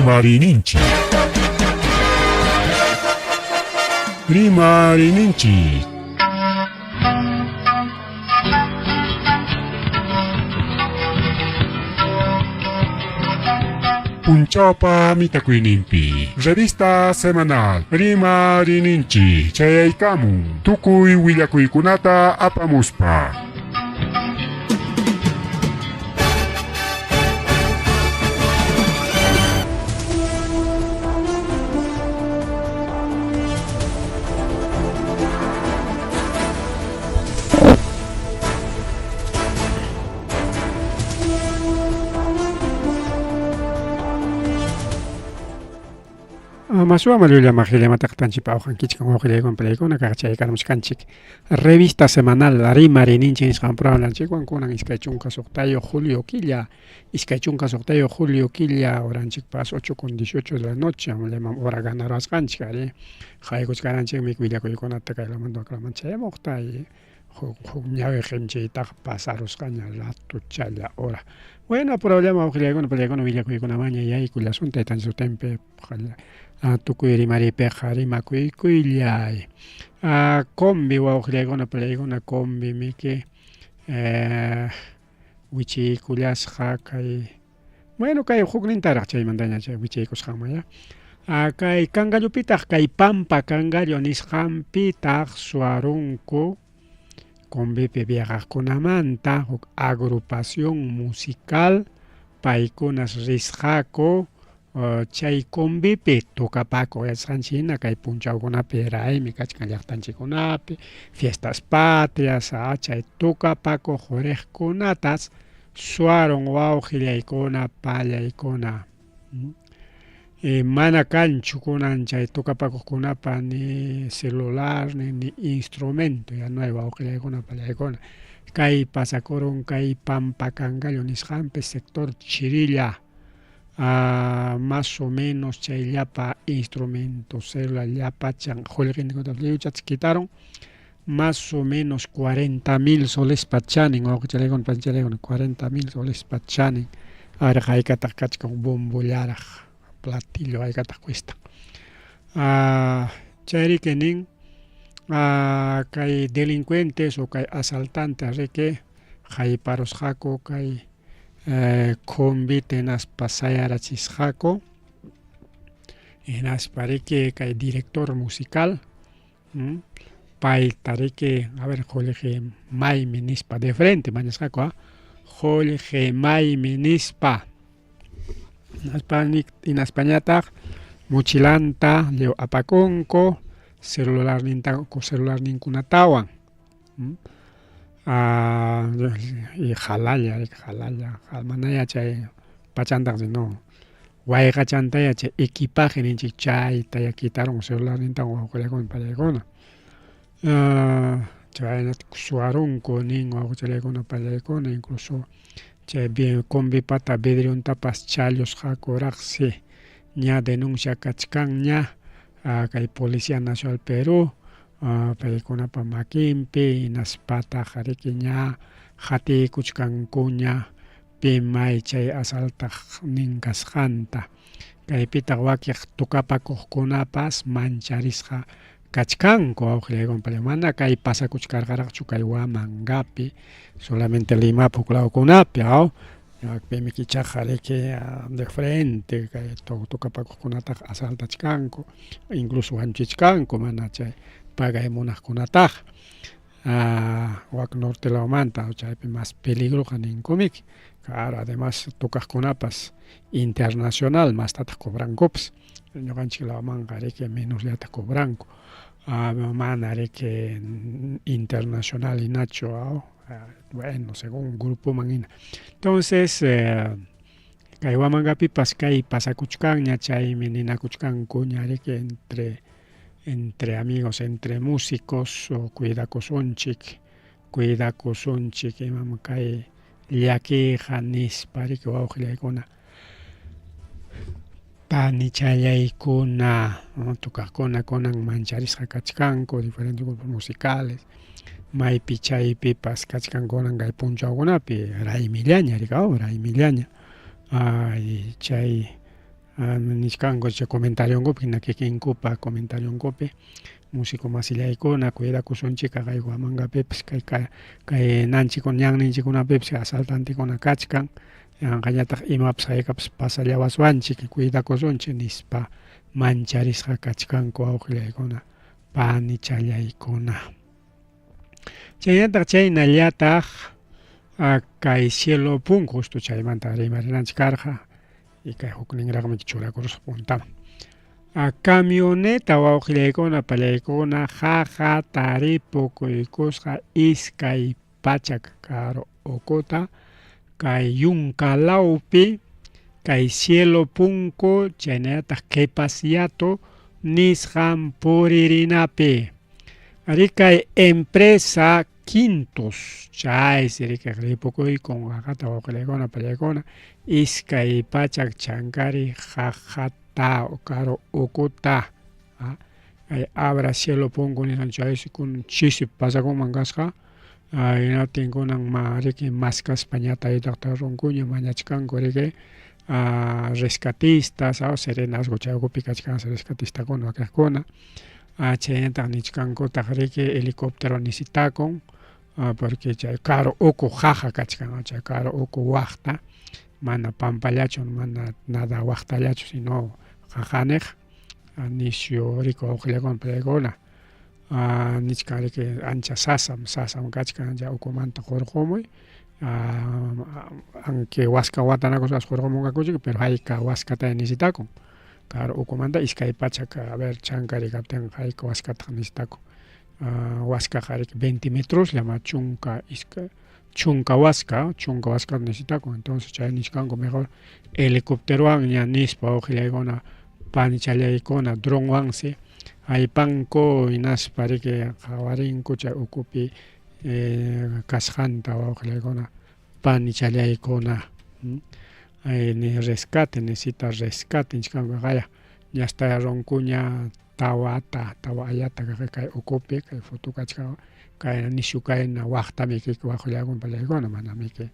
Rimariyninchik. Rimariyninchik. Punchawpa mitakuyninpi Revista Semanal Rimariyninchik chayaykamun tukuy willakuykunata apamuspa. Masuama llulla majillamataqa tanchipa awqankichik wawqillaykuna palaykuna kaq chaykarmuchkanchik Revista semanal Rimarininchik nisqan programanchikwan kunan 26 julio killa, 26 julio killa horanchikpas 8 con 18 de la noche llaman hora ganarasqanchik ari haykuchkaranchikmi willakuykunata kaylamanta waklaman chayamuqta y huk huk ñawi qimchiytaqa pasarusqaña ratuchalla hora. Bueno, problema wawqillaykuna palaykuna willakuykunamaña yaykullasun taytanchik sutinpi tukuy rimariypiqa rimakuykuylay. Combi wawqillaykuna palaykuna combi miki wichiykullasqa kay bueno kay huknintaraq chaymantaña chay wichiykusqanman ya. Kay Cangallopitaq kay Pampa Cangallo nisqanpitaq suwarunku combipi viajaqkunamanta huk agrupación musical paykunas risqaku Chay combipi tocapakuq yachasqanchik hina kay punchawkunapi raymi kachkan llaqtanchikkunapi, fiestas patrias, chay tocapakuq riqkunatas suwarun wawqillaykuna, pallaykuna. Y mana kanchu kunan chay tocapakuqkunapa ni celular ni, ni instrumento, ya no hay wawqillaykuna, pallaykuna. Kay pasakurun kay Pampa Cangallo nisqanpi sector Chirilla. Más o menos chay llapa instrumento celular llapachan qullqinkunata lliwchatas quitaron más o menos 40 mil solespa chanin wawqichalaykuna panchalaykuna 40 mil solespa chanin araq haykataq kachkan bombollaraq platillo haykataq cuestan chayriki nin kay delincuentes o kay asaltantes riki hayparusqaku kay Combita hinaspa sayarachisqaku hinaspa riki kay director musical payta riki a ver qullqi maymi nispa de frente mañasqaku a qullqi maymi nispa hinaspa hinaspañataq mochilanta lliw apakunku celularninta celularninkunatawan. Y jalalla, jalalla, manaya chay pachantaqsi no wayqachantaya chay equipaje ninchik chaytaya quitarun celularnintawan wawqillakuna pallaykuna chaynata suwarunku nin wawqichallaykuna pallaykuna incluso chay combipata vidriontapas challusqakuraqsi ña denuncia kachkanña kay Policía Nacional Perú Paykunapa makinpi hinaspataq riki ña qatiykuchkankuña pi may chay asaltaqnin kasqanta. Kaypitaq wakiq tukapakuqkunapas mancharisqa kachkanku wawqillaykunapa. Mana kay pasakuchkarqaraqchu kay Huamangapi, solamente Limapa huk lawkunapi aw. Pimi ichaqa riki de frente kay tukapakuqkunataqa asaltachkanku, incluso wañuchichkanku mana chay pagay munaqkunataqa. Wak norte lawmanta chaypi mas peligroqa ninkumiki. Claro, además tukaqkunapas internacional mastataq cobrankupas. Ñuqanchik lawmanqa riki menosllata cobranku. Mana riki internacional hinachu bueno, según grupoman hina. Entonces, kay Huamangapipas kay pasakuchkanña, chaymi ninakuchkankuña riki entre entre amigos, entre músicos, o cuidakusunchik, cuidakusunchik imam kay llakiyqa nispa riki wawqillaykuna, panichallaykuna, tukaqkuna kunan mancharisqa kachkanku diferentes grupos musicales, maypi chaypipas kachkan kunan kay punchawkunapi raymillaña riki aw raymillaña ay chay. Nichkanku chay comentarionkupi hina kikinkupa comentarionkupi músico masillaykuna cuidakusunchik kay Huamangapipas kay kay nanchikuna ñanninchikkunapipas asaltantekuna kachkan yanqañataq imapas haykapas pasallawaswanchik cuidakusunchik nispa mancharisqa kachkanku wawqillaykuna panichallaykuna. Chaynataq chaynallataq kay cielo punku justo chaymanta rimarinanchik karqa y kay hukninraqmi churakurusqa puntaman. Camioneta wawqillaykuna pallaykuna qaqa taripukuykusqa 200 karu ukuta kay yunka lawpi kay cielo punku chaynallataq Quepasyato nisqan puririnapi. Arí kay empresa Quintos chaysi rikaq ripukuykun qaqata wawqillaykuna pallaykuna 200 chankari qaqata karu ukuta kay abra cielo punku nisqan chaysi kunan chisi pasakunman kasqa hinaptin kunan ma riki maskaspa ñataytaqta runkuña mañachkanku riki rescatistas serenazgo chay ukupi kachkansi rescatistakuna wakiqkuna chaynataq nichkankutaq riki helicóptero necesitakun porque chay karu uku qaqa kachkan chay karu uku waqta mana pampallachu mana nada waqtallachu sino qaqaniq nisyu riki wawqillakuna pallaykuna nichkan riki ancha sasam sasam kachkan chay ukumanta hurqumuy aunque waska watanakuspas hurqumunqakuchik pero hayka waskataya necesitakun karu ukumanta 200 a ver chankari kaptinqa hayka waskataq necesitakun waskaqa riki 20 metroslla chunka iskay chunka waska chunka waskata necesitakun entonces chay nichkanku mejor helicópterowanña nispa wawqillaykuna panichallaykuna dronwansi haypanku hinaspa riki qawarinku chay ukupi kasqanta wawqillaykuna panichallaykuna ni rescate necesita rescate nichkanku qaya ñasta runkuña tawata tawa ayata kay ukupi kay foto kachkan kayna nisyu kayna waqtami wawqillaykuna pallaykuna manamiki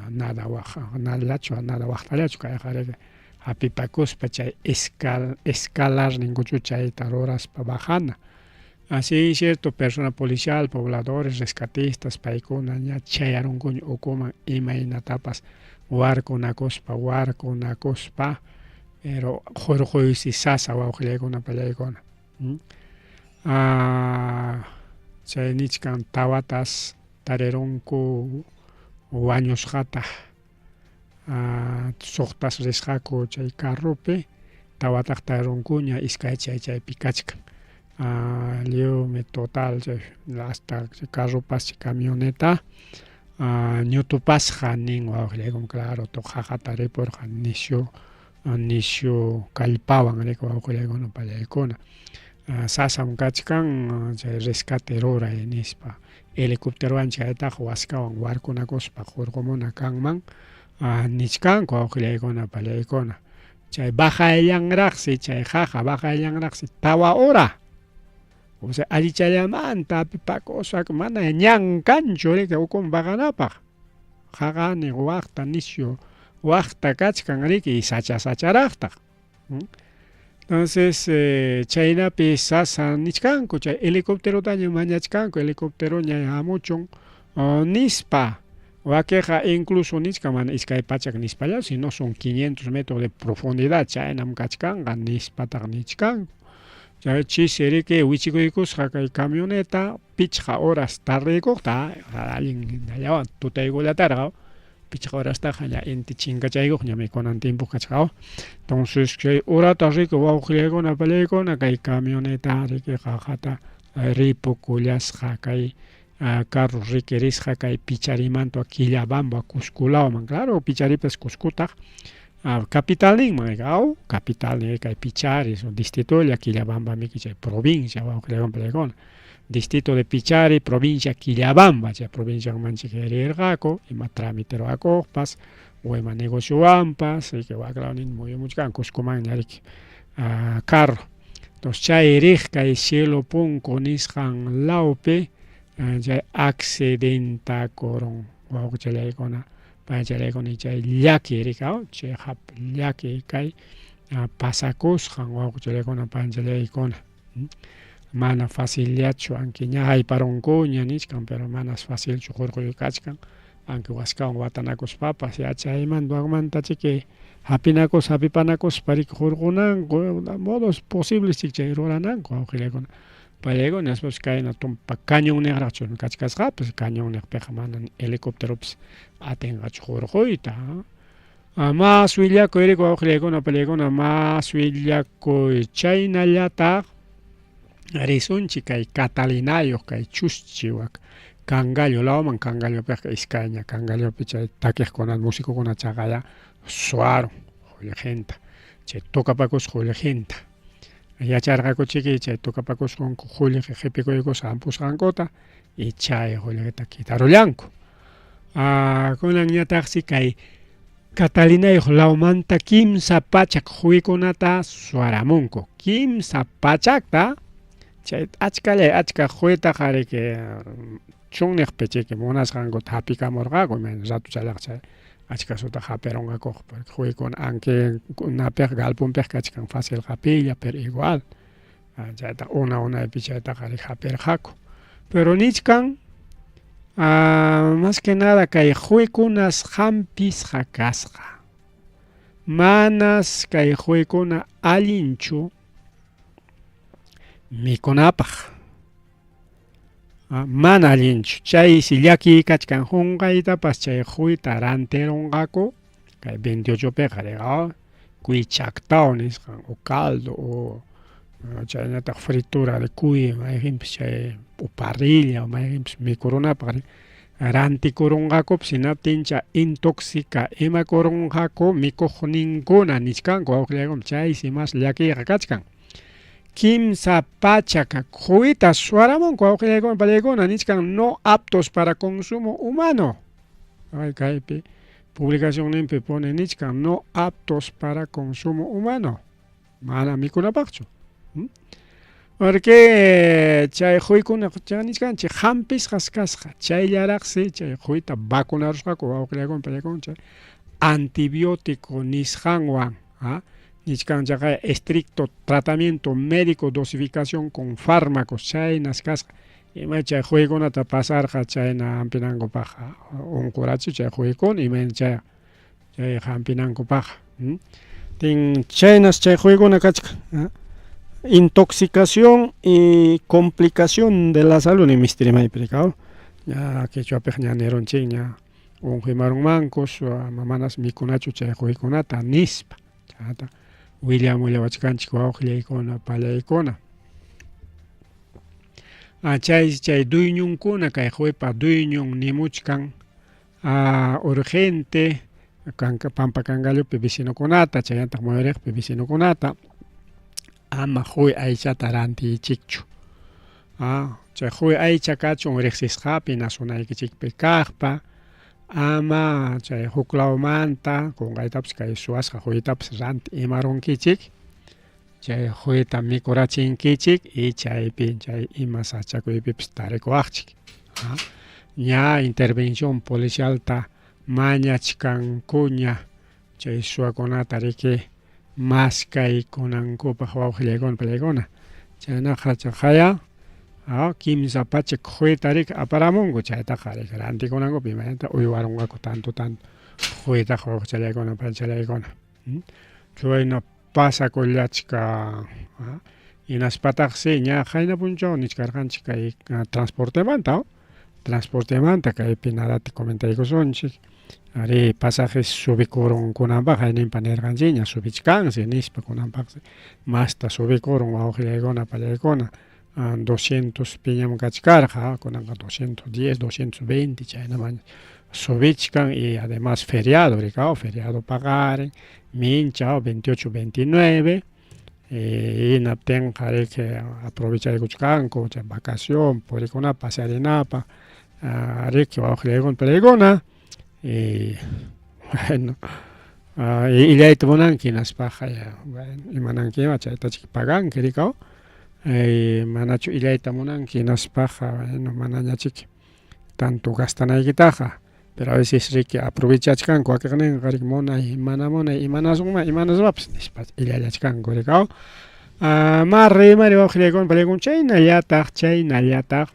nada waq nadallachu nada waqtallachu kayqa riki hapipakuspa chay escalar ninkuchu chayta ruraspa bajana. Así cierto persona policial, pobladores, rescatistas paykuna ña chayarunkuña ukuman imaynatapas warkunakuspa warkunakuspa pero hurquysi sasa wawqillaykuna pallaykuna. Chay nichkan tawatas tarirunku wañusqata suqtas risqaku chay carropi tawataq tarirunkuña iskay chay chaypi kachkan lliwmi total chay hasta carropas chay camioneta ñutupasqa nin wawqillaykuna claro qaqata ripurqa nisyu nisyu kallpawan riki wawqillaykuna pallaykuna sasam kachkan chay rescate ruray nispa helicópterowan chaytaqa waskawan warkunakuspa hurqumuna kanman nichkanku wawqillaykuna pallaykuna chay bajayllanraqsi chay qaqa bajayllanraqsi tawa hora o sea allichallamanta hapipakuspa mana ñan kanchu riki ukuman bajanapaq qaqani waqta nisyu waqta kachkan riki sacha sacharaqtaq. Entonces chaynapi sasa nichkanku chay helicópterotaña mañachkanku helicópteroña hamuchun nispa wakiqa incluso nichkan mana 200 nispallachu sino son 500 metros de profundidad chaynam kachkanqa nispataq nichkanku chay chisi riki wichikuykusqa kay camioneta 5 horas tardaykuqta allin llawan tutaykullatarqa 5 horastaqa ña inti chinkachaykuqñami kunan tiempo kachka. Entonces chay horata riki wawqillaykuna pallaykuna kay camioneta riki qaqata ripukullasqa kay carro riki risqa kay Picharimanta Quillabamba Cusco lawman claro Picharipas Cuscotaq capitalninman aw capitalnin kay Pichari distritolla Quillabambamiki chay provincia wawqillaykuna pallaykuna distrito de Pichari provincia Quillabamba chay provinciamanchik rirqaku ima trámite ruwakuqpas o ima negociowanpas riki waklawnin muyumuchkan Cuscomanña riki carro. Entonces chay riq kay cielo punku nisqan lawpi chay accidentakurun wawqichallaykuna Paycharaykuni chay llaki rikaw chayqap llaki kay pasakusqan wawqicharaykuna panchalaykuna. Mana facillachu anki ña hayparunkuña nichkan pero manas facilchu hurquy kachkan anki waskawan watanakuspapas yachaymanta wakmanta chiki hapinakus hapipanakuspa riki hurqunanku modos posibles chik chay rurananku wawqillaykuna pallaykuna hinaspapas kayna tumpa cañonniqraqchu kachkasqapas cañonniqpiqa mana helicópteropas atinqachu hurquyta. Mas willakuy riki wawqillaykuna pallaykuna mas willakuy chaynallataq risunchik kay Catalinayuq kay Chuschi wak Cangallo lawman Cangallopiqa iskayña Cangallopi chay takiqkuna musicokuna chaqaya suwarun qullqinta chay tocapakusqa qullqinta yacharqakuchiki chay tocapakusqanku qullqi qipikuykusqa hampusqankuta y chay qullqita quitarullanku. Kunanñataqsi kay Catalinayuq lawmanta 300 quwikunata suwaramunku. 300ta chay achkallay achka quwitaqa riki chunniqpi chiki munasqankuta hapikamurqaku imayna ratuchallaq chay achka suta hapirunqakuqa porque quwikuna anqunapiqa galponpiqa kachkan fácil hapiylla pero igual chayta una unaypi chaytaqa riki hapirqaku. Pero nichkan más que nada kay quwikunas hampisqa kasqa. Manas kay quwikuna allinchu mikunapaq. Mana allinchu. Chaysi llakiy kachkan qunqaytapas chay quwita rantirunqaku kay 28piqa riqa cuy chactao nisqan o caldo o chaynataq fritura de cuy mayqinpis chay o parrilla mayqinpis mikurunapaq rantikurunqakupas hinaptincha intoxica imakurunqaku mikuqninkuna nichkanku wawqillaykuna chaysi mas llakiyqa kachkan. 300 quwita suwaramunku wawqillaykuna pallaykuna nichkan no aptos para consumo humano. Ay kaypi publicacionninpi pone nichkan no aptos para consumo humano. Mana mikunapaqchu. Porque chay quwikuna nichkanchik hampisqas kasqa chayllaraqsi chay quwita vacunarusqaku wawqillaykuna pallaykuna chay antibiótico nisqanwan nichkan chayqa estricto tratamiento médico dosificación con fármacos chaynas kasqa ima chay quwikunata pasarqa chayna hampinankupaqqa unqurachu chay quwikuna imayna chay chay hampinankupaqqa tin chaynas chay quwikuna kachkan intoxicación y complicación de la salud misti rimaypi rikaw ña quechuapiqa ña nirunchikña unquymarunmankus manas mikunachu chay quwikunata nispa chayta willamullawachkanchik wawqillaykuna pallaykuna. Chay chay dueñonkuna kay quwipa dueñon nimuchkan urgente Pampa Cangallopi vecinokunata chaynataq muyuriqpi vecinokunata ama quwi aychata rantiychikchu. Chay quwi aycha kachun riqsisqapi nasunaykichikpi kaqpa ama chay huklawmanta qunqaytapas kay suwasqa quwitapas ranti imarunkichik chay quwita mikurachinkichik y chaypi chay ima sachakuypipas tarikuwaqchik. Ña intervención policialta mañachkankuña chay suwakunata riki maskaykunankupaq wawqillaykuna pallaykuna chaynaqa chaqaya 300 quwita riki aparamunku chaytaqa riki rantikunankupi imaynata uywarunqaku tanto tanto quwitaqa wawqichallaykuna panchallaykuna chayna pasakullachkan hinaspataqsi ña qayna punchaw nichkarqanchik kay transportemanta transportemanta kaypi nadata comentaykusunchik ari pasajes subikurun kunanpaq hayninpa nirqanchikña subichkansi nispa kunanpaqsi masta subikurun wawqillaykuna pallaykuna 200 piñam kachkarqa kunanqa 210 220 chaynaman subichkan y además feriado rikaw feriado paqarin mincha 28 29 hinaptinqa riki aprovechaykuchkanku chay vacación purikunapaq pasearinapaq riki wawqillaykuna pallaykuna y bueno illayta munanki hinaspaqa bueno imanankima chaytachik paganki rikaw manachu illayta munanki hinaspaqa bueno manañachiki tanto gastanaykitaqa. Pero a veces riki aprovechachkanku wakiqninqa riki munay mana munay imanasunman imanaspapas nispa illallachkanku riki aw. Ma rimari wawqillaykuna panillaykuna chaynallataq chaynallataq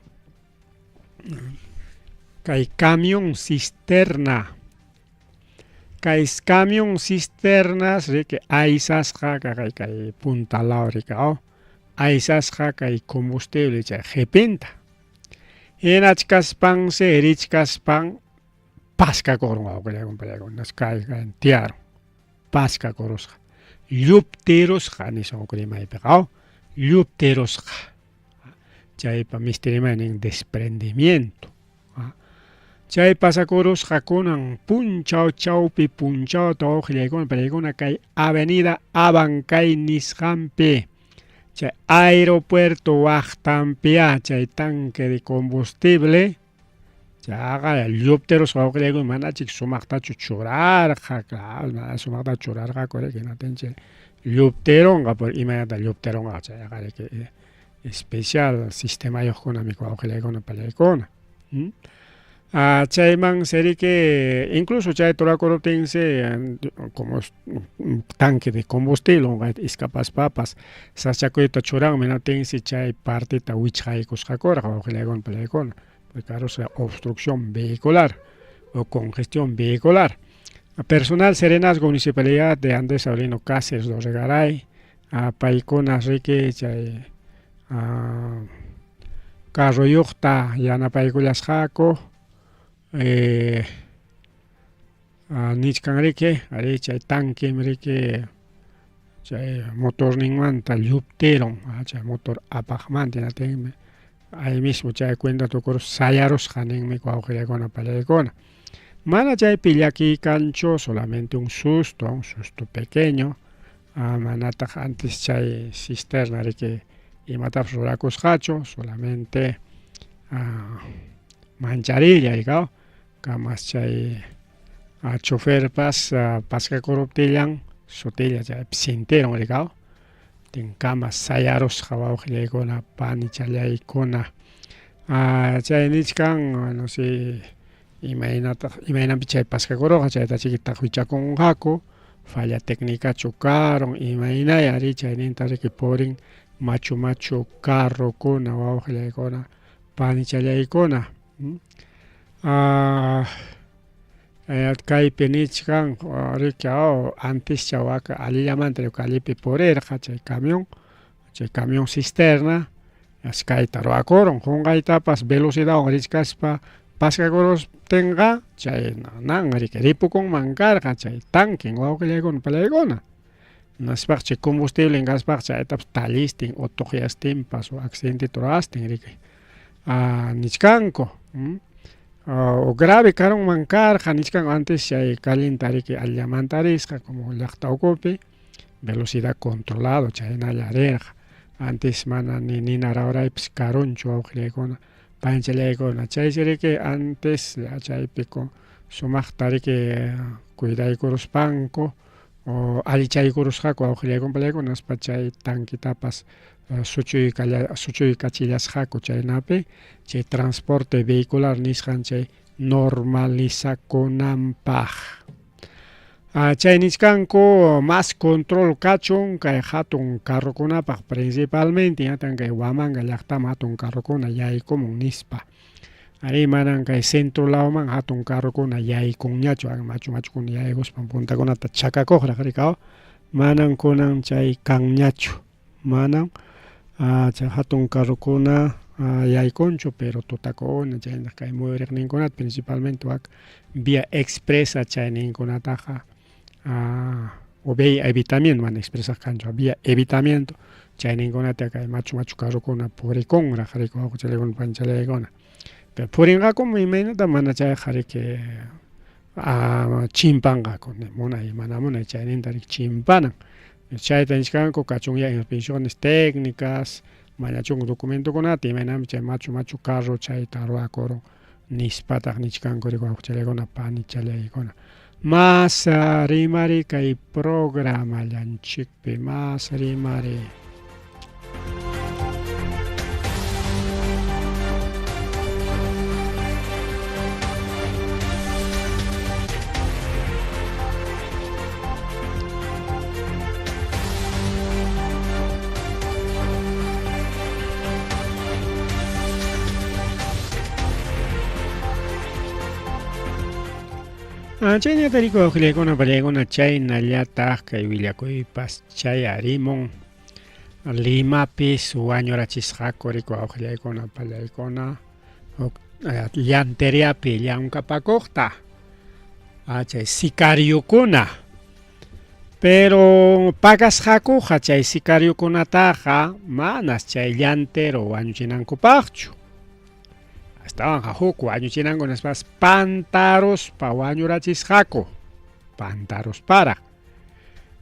kay camión cisterna kay camión cisternas riki aysasqa kay kay punta law riki aw aysasqa kay combustible chay qipinta. Hinachkaspansi richkaspan paskakurun wawqillaykuna panillaykuna kay kay tiyarun paskakurusqa lluptirusqa niswan huk rimaypiqa aw lluptirusqa chaypa misti rimaynin desprendimiento chay pasakurusqa kunan punchaw chawpi punchawta wawqillaykuna panillaykuna kay avenida Abancay nisqanpi Chay aeropuerto waqtanpiyá chay tanque de combustible chayqa llupteros wawqillaykuna manachik sumaqtachu churarqa, claro, mana sumaqta churarqaku riki hinaptinchik llupteronqa por imaynata llupteronqa chayqa riki especial sistemayuqkunami wawqillaykuna pallaykuna. Chaymansi riki incluso chay turakuruptinsi como tanque de combustible iskapaspapas sasachakuyta churanmi hinaptinsi chay partita wichqaykusqakurqa wawqillaykuna pallaykuna porque karusqa obstrucción vehicular o congestión vehicular. Personal Serenazgo Municipalidad de Andrés Avelino Cáceres Dorregaray paykuna riki chay carroyuqta yanapaykullasqaku nichkan riki arí chay tanquem riki chay motorninmanta lluptirun chay motor apaqmanta hinaptinmi ahí mismo chay cuenta tukuruspa sayarusqa ninmi wawqillaykuna pallaykuna mana chaypi llakiy kanchu solamente un susto un susto pequeño manataq antes chay cisterna riki imatapas rurakusqachu solamente manchariylla rikaw kamas chay choferpas paskakuruptillan sutilla chaypi sintiron rikaw tinkamas sayarusqa wawqillaykuna panichallaykuna chay nichkan no sé imaynataq imaynanpi chay paskakuruqa chaytachiki taqwichakunqaku falla técnicachu karun imaynay arí chayninta riki purin machu machu carrokuna wawqillaykuna panichallaykuna kaypi nichkan riki antischa waka allillamanta callepi purirqa chay camión chay camión cisterna kayta ruwakurun qunqaytapas velocidadwan richkaspa paskakuruptinqa chay nan riki ripukunman karqa chay tanquen wawqillaykuna pallaykuna naspaq chay combustiblen kaspaq chaytapas tallistin o tuqyastinpas o accidenteta ruwastin riki nichkanku o grave karunman karqa nichkanku antes chay callenta riki allillamanta risqa como llaqta ukupi velocidad controlado chaynalla rirqa antes mana ni nina rawraypas karunchu wawqillaykuna panchallaykuna chaysi riki antes chaypi sumaqta riki cuidaykuruspanku o allichaykurusqaku wawqillaykuna pallaykuna nispa chay tanquetapas suchuykachillasqaku chaynapi chay transporte vehicular nisqan chay normalizakunanpaq. Chay nichkanku más control kachun kay hatun carrokunapaq principalmente ñatan kay Huamanga llaqtaman hatun carrokuna yaykumun nispa. Arí manan kay centro lawman hatun carrokuna yaykunñachu machu machukuna yaykuspan puntakunata chakakuqraq rikaw manan kunan chay kanñachu manan chay hatun carrokuna yaykunchu pero tutakuna chaynaq kay muyuriqninkunata principalmente wak vía expresa chayninkunataqa o vía evitamiento mana expresa kanchu vía evitamiento chayninkunata kay machu machu carrokuna purikunraq riki wawqichallaykuna panchallaykuna pero purinqakum imaynata mana chayqa riki chimpanqaku munay mana munay chayninta riki chimpanan chayta nichkanku kachunya inspecciones técnicas mañachunku documentokunata imaynanpi chay machu machu carro chayta ruwakurun nispataq nichkanku riki wawqichallaykuna panichallaykuna mas rimari kay programallanchikpi mas rimari. Chaynata riku wawqillaykuna pallaykuna chaynallataq kay willakuypas chayarimun Limapis wañurachisqaku riku wawqillaykuna pallaykuna huk llanteriapi llamkapakuqta chay sicariokuna pero pagasqakuqa chay sicariokunataqa manas chay llantero wañuchinankupaqchu. Astawanqa huk wañuchinanku nispas pantaruspa wañurachisqaku. Pantarusparaq.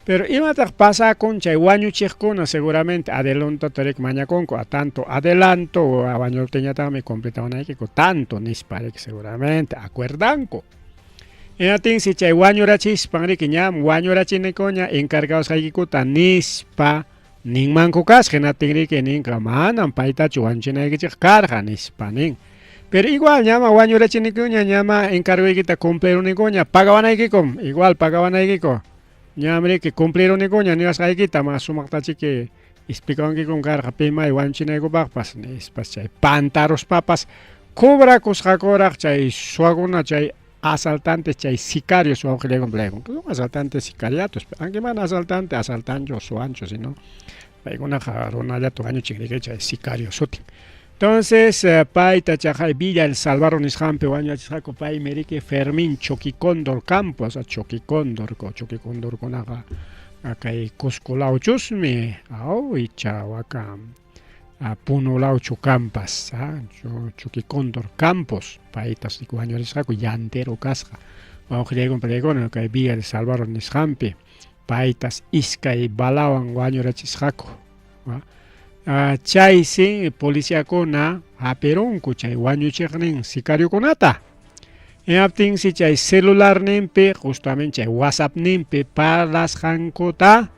Pero imataq pasakun chay wañuchiqkuna seguramente adelanto tarik mañakunku a tanto adelanto wañuruptinñataqmi completawanaykiku tanto nispa riki seguramente acuerdanku. Hinatinsi chay wañurachispan riki ñam wañurachinikuña encargausqaykikuta nispa Ninmanku kasqa, hinaptinriki ninqa, manam paytachu wañuchinaykichik karqa, nispa nin. Pero igual ñama wañurachinikuña, ñama encargoykita cumplirunikuña, pagawanaykikum, igual pagawanaykiku. Ñam riki cumplirunikuña niwasqaykita, mas sumaqtachiki explicawankikum karqa pimay wañuchinaykupaqpas, nispas chay pantaruspapas cobrakusqakuraq chay suwakuna chay Asaltantes chay sicarios wawqillaywan peleakun. Son asaltantes sicariatos. Aunque mana asaltante, asaltanchu, suwanchu, sino paykunaqa runallata wañuchin riki chay sicario sutin. Entonces, payta chaqay Villa El Salvador nisqanpi wañuchisqaku paymi riki Fermín Choquicóndor Campos, Choquicóndor, Choquicóndorkunaqa kay Cusco lawchusmi, aw icha waka Puno lawchu kampas, Chuquicóndor Campos, paytas wañurisqaku llantero kasqa. Wawqillaykuna pallaykuna kay Villa El Salvador nisqanpi paytas iskay balawan wañurachisqaku. Chaysi policiakuna hapirunku chay wañuchiqnin sicariokunata. Hinaptinsi chay celularninpi justamente chay WhatsAppninpi parlasqankuta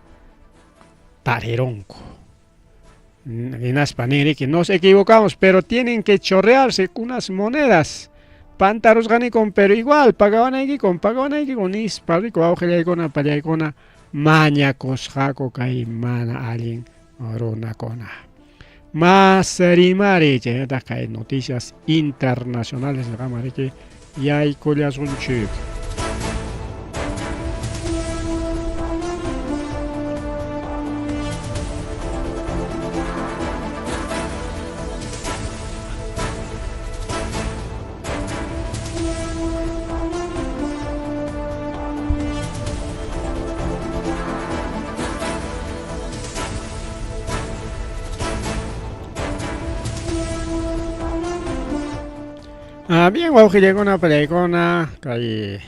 tarirunku. Hinaspa nin riki, nos equivocamos, pero tienen que chorrearse unas monedas. Pantarusqanikun, pero igual pagawanaykikum, pagawanaykikum nispa riku wawqillaykuna pallaykuna mañakusqaku kay mana allin runakuna. Mas rimari chaynataq kay noticias internacionales nisqaman riki yaykullasunchik. Ah, bien, wawqillaykuna, pallaykuna, kay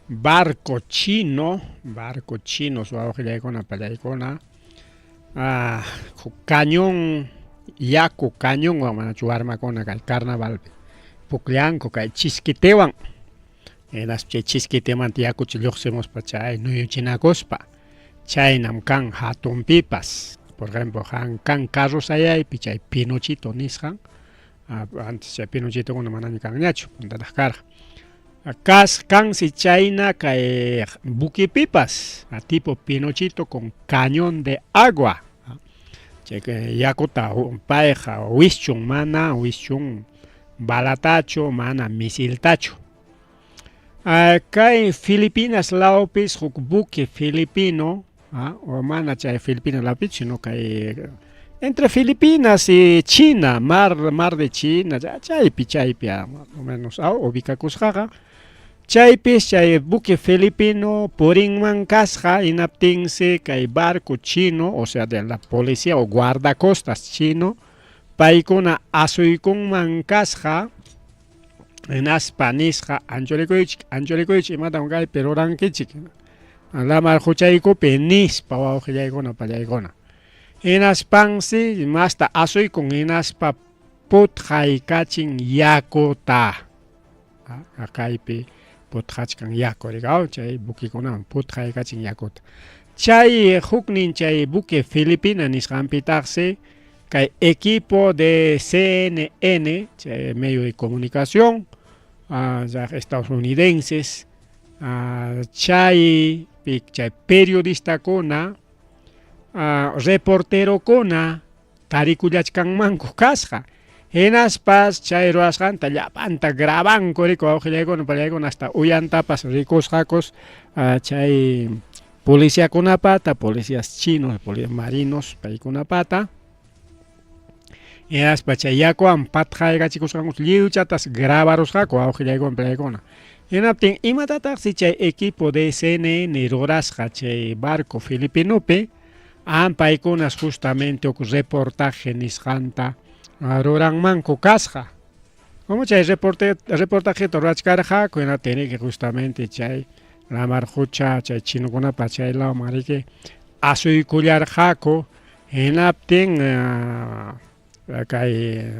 barco chino, barco chino, wawqillaykuna, pallaykuna, ah, cañón, yaku cañonwan manachu warmakuna kay carnavalpi pukllanku kay chisquitewan, hinaspa chay chisquitemanta yakucha lluqsimuspa chay nuyuchinakuspa, chaynam kan hatunpipas, por ejemplo, kan carro sayaypi chay pinochito nisqan, antes chay pinochitukuna manaña kanñachu, puntataq karqa. Kas kansi chayna kay buquepipas, tipo pinochito con cañón de agua. Chay yakuta payqa wischun mana wischun balatachu mana misiltachu. Kay Filipinas lawpis huk buque filipino o mana chay Filipinas lawpichu sino kay entre Filipinas y China, mar, mar de China, chaypi chaypi más o menos ubicakusqaqa. Chaypis chay buque filipino purinman kasqa hinaptinsi kay barco chino, o sea de la policía o guardacostas chino, paykuna asuykunman kasqa hinaspa nisqa anchurikuychik, anchurikuychik imatam kaypi rurankichik lamar quchaykupi nispa wawqillaykuna pallaykuna. Hinaspansi masta asuykun hinaspa putqaykachin yakuta. Kaypi putqachkan yaku rikaw chay buquekunaman putqaykachin yakuta. Chay huknin chay buque Filipina nisqanpitaqsi kay equipo de CNN, chay medio de comunicación estadounidenses, chay chay periodistakuna, reporterokuna tarikullachkanmanku kasqa. Hinaspas chay ruwasqanta llapanta grabanku riku wawqillaykuna pallaykuna hasta uyantapas rikusqakus chay policiakunapata, policías chinos, marinos paykunapata. Hinaspa chay yakuwan patqaykachikusqanku lliwchatas grabarusqaku wawqillaykuna pallaykuna. Hinaptin imatataqsi chay equipo de CNN rurasqa chay barco filipinopi? An paykunas justamente huk reportaje nisqanta ruranmanku kasqa. Como chay reporte, reportajeta rurachkarqaku, hinaptin riki justamente chay lamar qucha chay chinokunapa chay lawman riki asuykullarqaku, hinaptin kay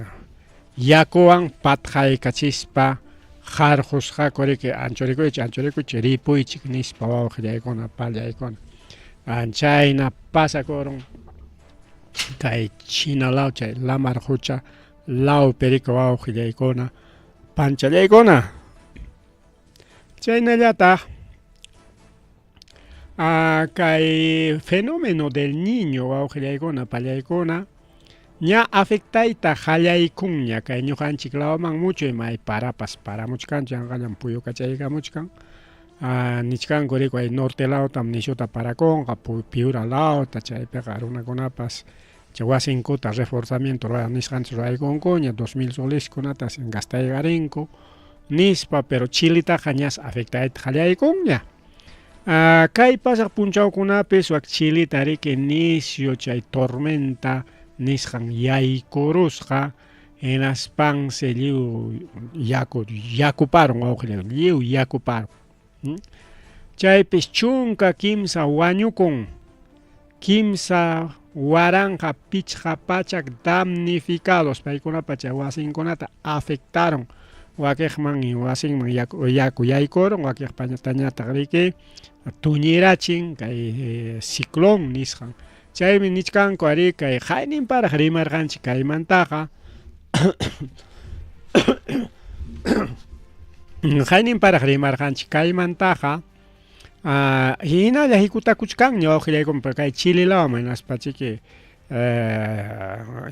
yakuwan patqaykachispa qarqusqaku riki anchurikuychik anchurikuychik ripuychik nispa wawqillaykuna pallaykuna chayna pasakurun kay China law chay lamar qucha lawpi riki wawqillaykuna panchallaykuna chaynallataq kay fenómeno del niño wawqillaykuna pallaykuna ña afectayta qallaykunña kay ñuqanchik lawman muchuy may parapas paramuchkanchu yanqallam puyukachaykamuchkan nichkanku riku ay norte lawtam nishuta parakunqa Piura lawta chaypiqa runakunapas chay wasinkuta reforzamiento nisqanta ruwaykunkuña 2000 soleskunatas gastaykarinku nispa pero Chilitaqa ñas afectayta qallaykunña. Kay pasaq punchawkunapis wak Chilita riki nisyu chay tormenta nisqan yaykurusqa hinaspansi lliw yaku yakuparun wawqillan lliw yakuparun. Chaypis 13 wañukun 3500 damnificados paykunapa chay wasinkunata afectaron wakiqman wasinman yaku yaku yaykurun wakiqpañataq riki tuñirachin kay ciclón nisqan chaymi nichkanku arí kay qayninparaq rimarqanchik kaymantaqa qayninparaq rimarqanchik kaymantaqa hinalla hikutakuchkanña wawqillaykunpa kay Chile lawman hinaspa chiki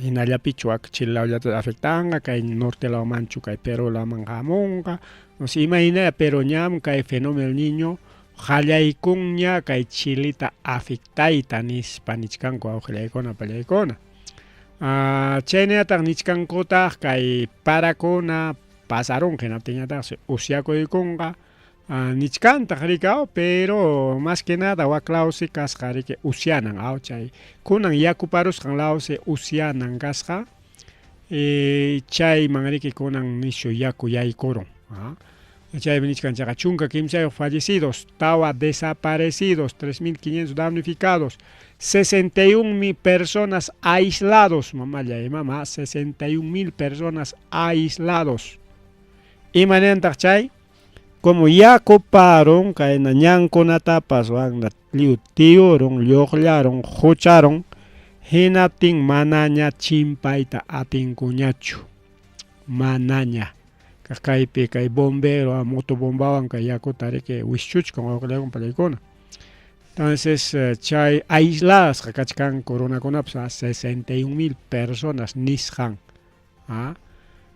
hinallapichu wak Chile lawllata afectanqa kay norte lawmanchu kay Perú lawman hamunqa no sé imaynalla pero ñam kay fenómeno del niño qallaykunña kay Chilita afectayta nispa nichkanku wawqillaykuna pallaykuna chaynallataq nichkankutaq kay parakuna pasarunqa hinaptinñataqsi usyakuykunqa nichkantaq riki aw pero mas que nada wak lawsi kasqa riki usyanan aw chay kunan yakuparusqan lawsi usyanan kasqa chayman riki kunan nishu yaku yaykurun chaymi nichkan chayqa 13 fallecidos 4 desaparecidos 3500 damnificados 61,000 personas aislados mamallay mama 61,000 personas aislados imanantaq chay como yakuparun kayna ñankunatapas wakna lliw tiyurun lluqllarun qucharun hinaptin manaña chimpayta atinkuñachu manaña kaypi kay bombero motobombawan kay yakuta riki wischuchkan wawqillaykuna pallaykuna entonces chay aisladasqa kachkanku runakunapas 61,000 personas nisqan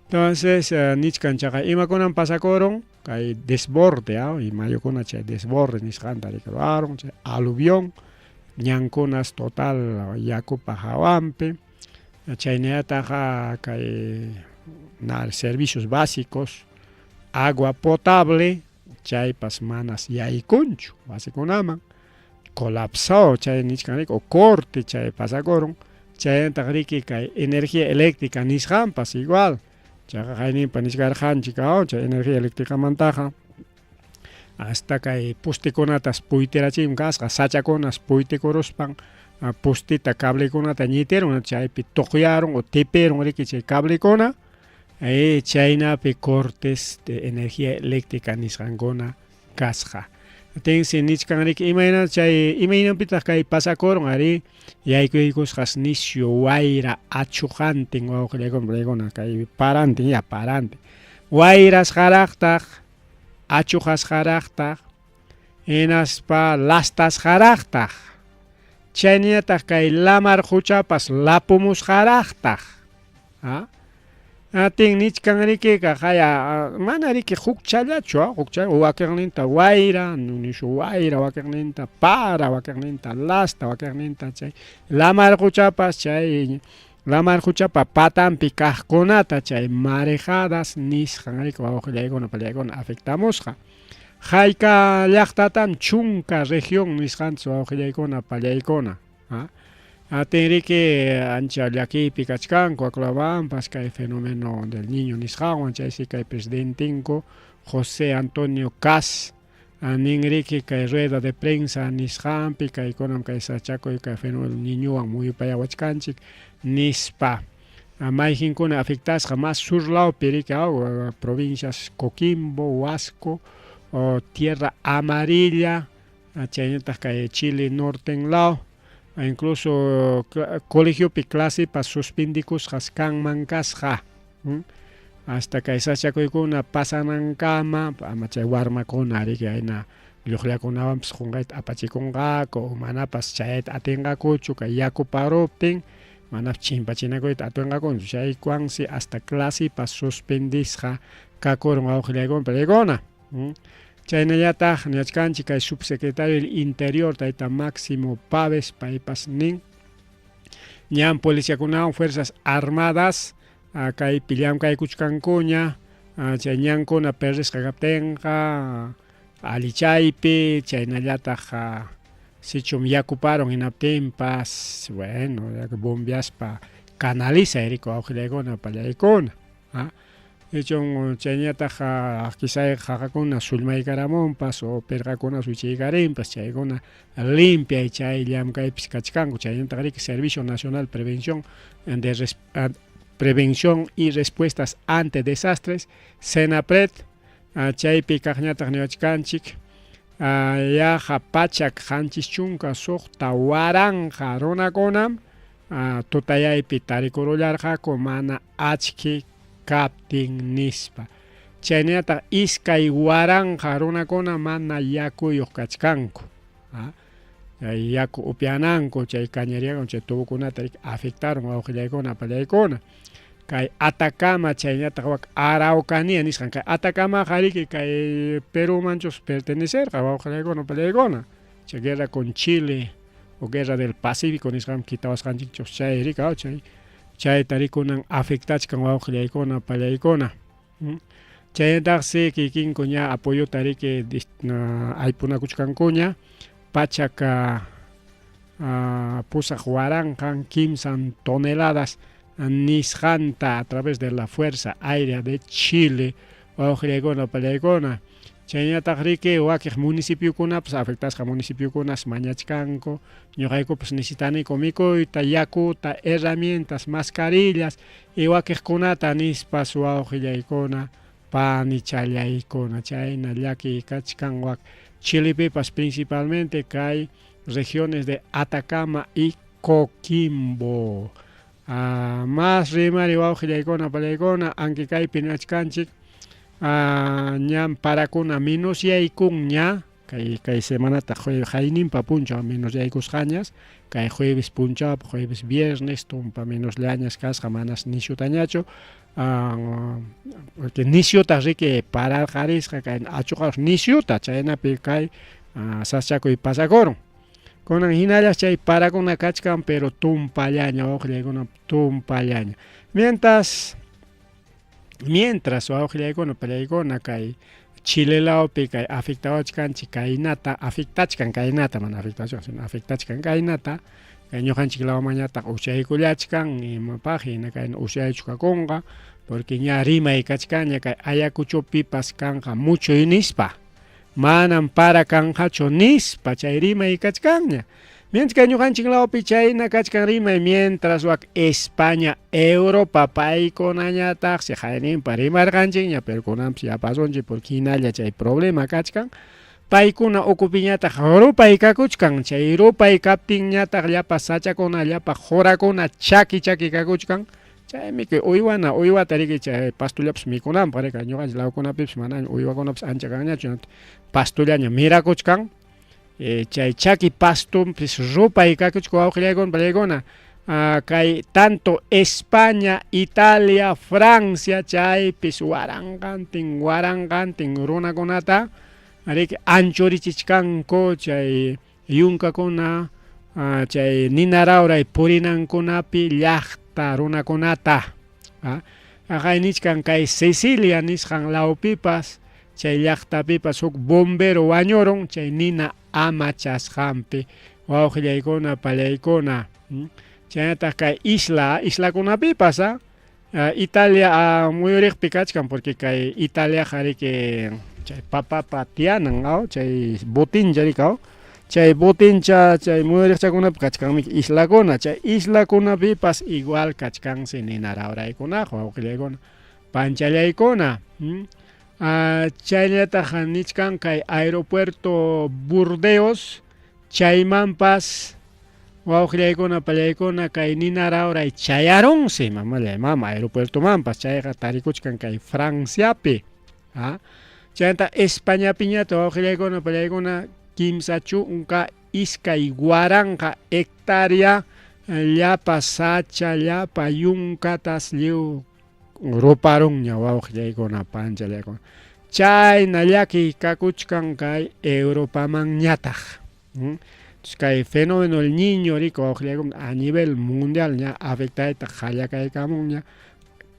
entonces nichkan chayqa imakunam pasakurun kay desborde y mayukuna chay desborde nisqanta riki ruwarun chay aluvión ñankunas total yakupa hawanpi chaynallataq kay servicios básicos agua potable chaypas manas yaykunchu wasikunaman colapsó chay nichkan riki o corte chay pasakurun chaynataq riki kay energía eléctrica nisqanpas igual chayqa qayninpa nichkarqanchik chay energía eléctricamantaqa hasta kay postikunatas puytirachin kasqa sachakunas puytikuruspan postita cablekunata ñitirun chaypi tuqyarun o tipirun riki chay cablekuna chaynapi cortes de energía eléctrica nisqankuna kasqa tensi nichkan riki imayna chay imaynanpitaq kay pasakurun ari yaykuykusqas nisyu wayra achuqantin wawqillaykuna kay parantin ya parantin wayrasqaraqtaq achuqasqaraqtaq hinaspa lastasqaraqtaq chaynallataq kay lamar quchapas lapumusqaraqtaq. Atin nichkan riki kaqaya mana riki hukchallachu, hukcha wakiqninta wayra, nishu wayra wakiqninta para wakiqninta lasta wakiqninta chay lamar quchapas chay lamar quchapa patanpi kaqkunata chay marejadas nisqan riki wawqillaykuna pallaykuna afectamusqa. Hayka llaqtatam chunka región nisqanchis wawqillaykuna pallaykuna. Atin riki ancha llakiypi kachkanku Aclabampas kay fenómeno del niño nisqanwan chaysi kay presidentinku José Antonio Kast nin riki kay rueda de prensa nisqanpi kaykunam kay sachakuy kay fenómeno del niñowan muyupayawachkanchik nispa. Mayqinkuna afectasqa más sur lawpi riki provincias Coquimbo, Huasco, Tierra Amarilla, chaynataq kay Chile norte law, incluso colegiopi clasepas suspendikusqas kanman kasqa. Hasta kay sachakuykuna pasanankama ama chay warmakuna riki ayna lluqllakunawanpas qunqayta apachikunqaku manapas chayayta atinqakuchu kay yaku paruptin manapas chimpachinakuyta atinqakuchu chaywansi hasta clasepas suspendisqa kakurun wawqillaykuna pallaykuna. Chaynallataq niwachkanchik kay subsecretario del Interior tayta Máximo Pavez paypas nin ñan policiakunawan fuerzas armadas kaypi llamkaykuchkankuña chay ñankuna perdisqa kaptinqa allichaypi chaynallataq sichum yaku parun hinaptinpas bueno bombeaspa canalizay riki wawqillaykuna pallaykuna. Ichun chayñataq quizá qaqakuna sullmaykaramunpas o pirqakuna wichiykarinpas chaykuna limpiay chay llamkaypis kachkanku chaynataq riki Servicio Nacional Prevención de Prevención y Respuestas ante Desastres SENAPRED chaypi kaqñataq niwachkanchik yaqa 176,000 runakunam tutayaypi tarikurullarqaku mana achki kaptin nispa. Chaynallataq 2,000 runakuna mana yakuyuq kachkanku. Chay yaku upyananku chay cañería chay tubokunata afectaron wawqillaykuna pallaykuna. Kay Atacama chaynataq wak Araucanía nisqan kay Atacamaqa riki kay Perúmanchus pertenecerqa wawqillaykuna pallaykuna. Chay guerra con Chile o guerra del Pacífico nisqan kitawasqanchikchus chay riki chay chayta rikunan afectachkan wawqillaykuna pallaykuna. Chaynataqsi kikinku ña apoyota riki aypunakuchkankuña 8,083 toneladas nisqanta a través de la Fuerza Aérea de Chile wawqillaykuna pallaykuna. Chaynataq riki wakiq municipiokunapas afectasqa municipiokunas mañachkanku ñuqaykupas necesitaniku mikuyta, yakuta, herramientas, mascarillas y wakiqkunata nispas wawqillaykuna panichallaykuna chayna llaki kachkan wak Chilepipas principalmente kay regiones de Atacama y Coquimbo. Más rimari wawqillaykuna pallaykuna anki kaypi niwachkanchik ñan parakuna menos yaykunña kay semanata qayninpa punchaw menos yaykusqañas kay jueves punchawpa jueves viernes tumpa menosllañas kasqa manas nisyutañachu porque nisyuta riki pararqarisqa kay achuqawas nisyuta chaynapi kay sasachakuy pasakurun. Kunan hinallas chay parakuna kachkan pero tumpallaña wawqillaykuna tumpallaña. Mientras wawqillaykuna pallaykuna kay Chile lawpi kay afectawachkanchik kaynata afectachkan kaynata mana afectachkan sino afectachkan kaynata kay ñuqanchik lawmanñataq usyaykullachkan imapaq hina kayna usyaychu kakunqa porque ña rimay kachkanña kay Ayacuchopipas kanqa muchuy nispa manam para kanqachu nispa chay rimay kachkanña. Mientras kay ñuqanchik lawpi chayna kachkan rimay mientras wak España, Europa paykunañataqsi qayninpa rimarqanchikña pero kunanpas yapasunchik porque hinalla chay problema kachkan paykuna ukupiñataq rupay kakuchkan chay rupay kaptinñataq llapa sachakuna llapa qurakuna chaki chaki kakuchkan chaymi kay uywana uywata riki chay pastullapas mikunanpaq riki ñuqanchik lawkunapipas manaña uywakunapas ancha kanñachu pastullaña mirakuchkan chay chaki pastumpis rupay kakuchkan wawqillaykuna pallaykuna. Kay tanto España, Italia, Francia chaypis waranqantin waranqantin runakunata riki anchurichichkanku chay yunkakuna chay nina rawray purinankunapi llaqta runakunata. Aqay nichkan kay Sicilia nisqan lawpipas chay llaqtapipas huk bombero wañurun chay nina amachasqanpi wawqillaykuna pallaykuna. Chaynataq kay isla islakunapipas Italia muyuriqpi kachkan porque kay Italiaqa riki chay papapa tiyanan aw chay botincha riki aw chay botincha chay muyuriqchakunapi kachkanmi islakuna chay islakunapipas igual kachkansi nina rawraykunaqa wawqillaykuna panchallaykuna. Chaynallataq nichkan kay aeropuerto Burdeos chaymanpas wawqillaykuna pallaykuna kay nina rawray chayarunsi mamallay mama aeropuertomanpas chayqa tarikuchkan kay Franciapi. Chaymanta Españapiñataq wawqillaykuna pallaykuna 32,000 hectárea llapa sacha llapa yunkatas lliw ruparunña wawqillaykuna panchallaykuna. Chayna llakiy kakuchkan kay Europamanñataq. Kay fenómeno El Niño riki wawqillaykuna a nivel mundial ña afectayta qallakaykamunña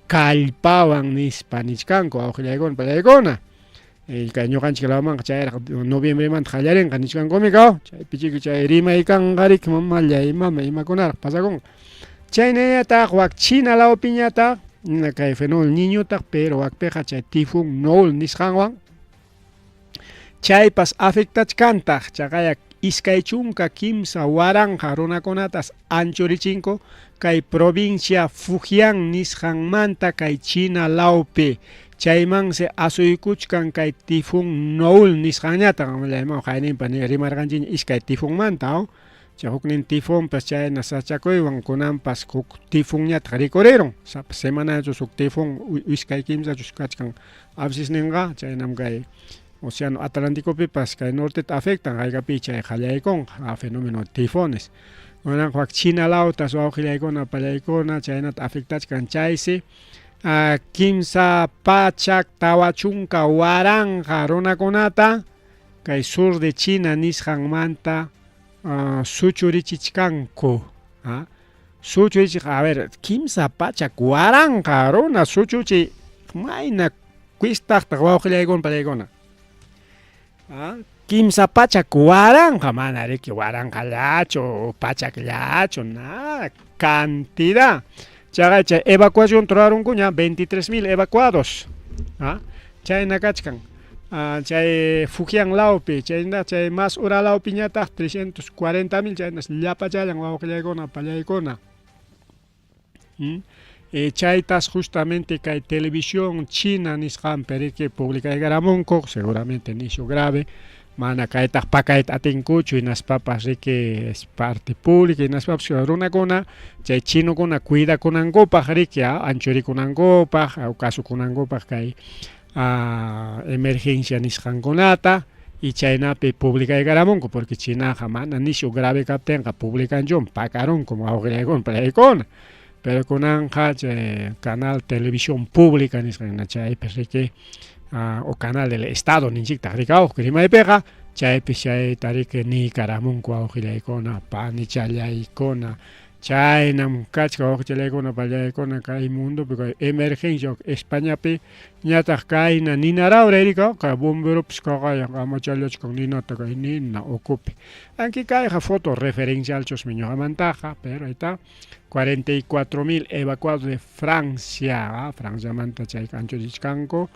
kallpawan nispa nichkanku wawqillaykuna pallaykuna. Kay ñuqanchik lawmanqa chayraq noviembremanta qallarinqa nichkankumi kaw chaypi chiki chay rimay kanqa riki mamallay mama imakunaraq pasakunqa. Chaynallataq wak China lawpiñataq kay fenómeno Niñotaq pero wakpiqa chay tifón Noul nisqanwan chaypas afectachkantaq chaqaya 23,000 runakunatas anchurichinku kay provincia Fujian nisqanmanta kay China lawpi chaymansi asuykuchkan kay tifón Noul nisqanñataq qayninpa rimarqanchikña iskay tifonmanta chay huknin tifonpas chayna sachakuywan kunanpas huk tifonñataq rikurirun sapa semanachus huk tifón iskay kimsachus kachkan a veces ninqa chaynam kay Océano Atlánticopipas kay norteta afectan haykapi chay qallaykunqa fenómeno tifones. Kunanqa wak China lawtas wawqillaykuna pallaykuna chaynata afectachkan chaysi 340,000 runakunata kay sur de China nisqanmanta suchurichichkanku. Suchurichik a ver 300,000 runa suchuchiy mayna cuestaqtaq wawqillaykuna pallaykuna. 300,000 mana riki waranqallachu pachakllachu na cantidad. Chaqa chay evacuación rurarunkuña 23,000 evacuados. Chayna kachkan. Chay Fujian lawpi chayna chay más ura lawpiñataq 340,000 chaynas llapachallan wawqillaykuna pallaykuna. Chaytas justamente kay televisión china nisqanpi riki publicaykaramunku seguramente nishu grave mana kaytaq pakayta atinkuchu hinaspapas riki es parte pública hinaspapas runakuna chay chinokuna cuidakunankupaq riki anchurikunankupaq kasukunankupaq kay emergencia nisqankunata y chaynapi publicaykaramunku porque chinaqa mana nishu grave kaptinqa publicanchum pakarunkum wawqillaykuna pallaykuna. Pero kunanqa chay canal televisión pública nisqan chaypi riki o canal del estado ninchiktaq rikawaq rimaypiqa chaypi chayta riki niykaramunku wawqillaykuna panichallaykuna chaynam kachka wawqichallaykuna pallaykuna kay mundopi kay emergencia Españapi ñataq kayna nina rawray rikaw kay bomberopas kaqayan amachallachkan ninata kay nina ukupi. Aunque kayqa foto referencialchusmi ñuqamantaqa pero ahí está 44,000 evacuados de Francia, Franciamanta chay anchurichkanku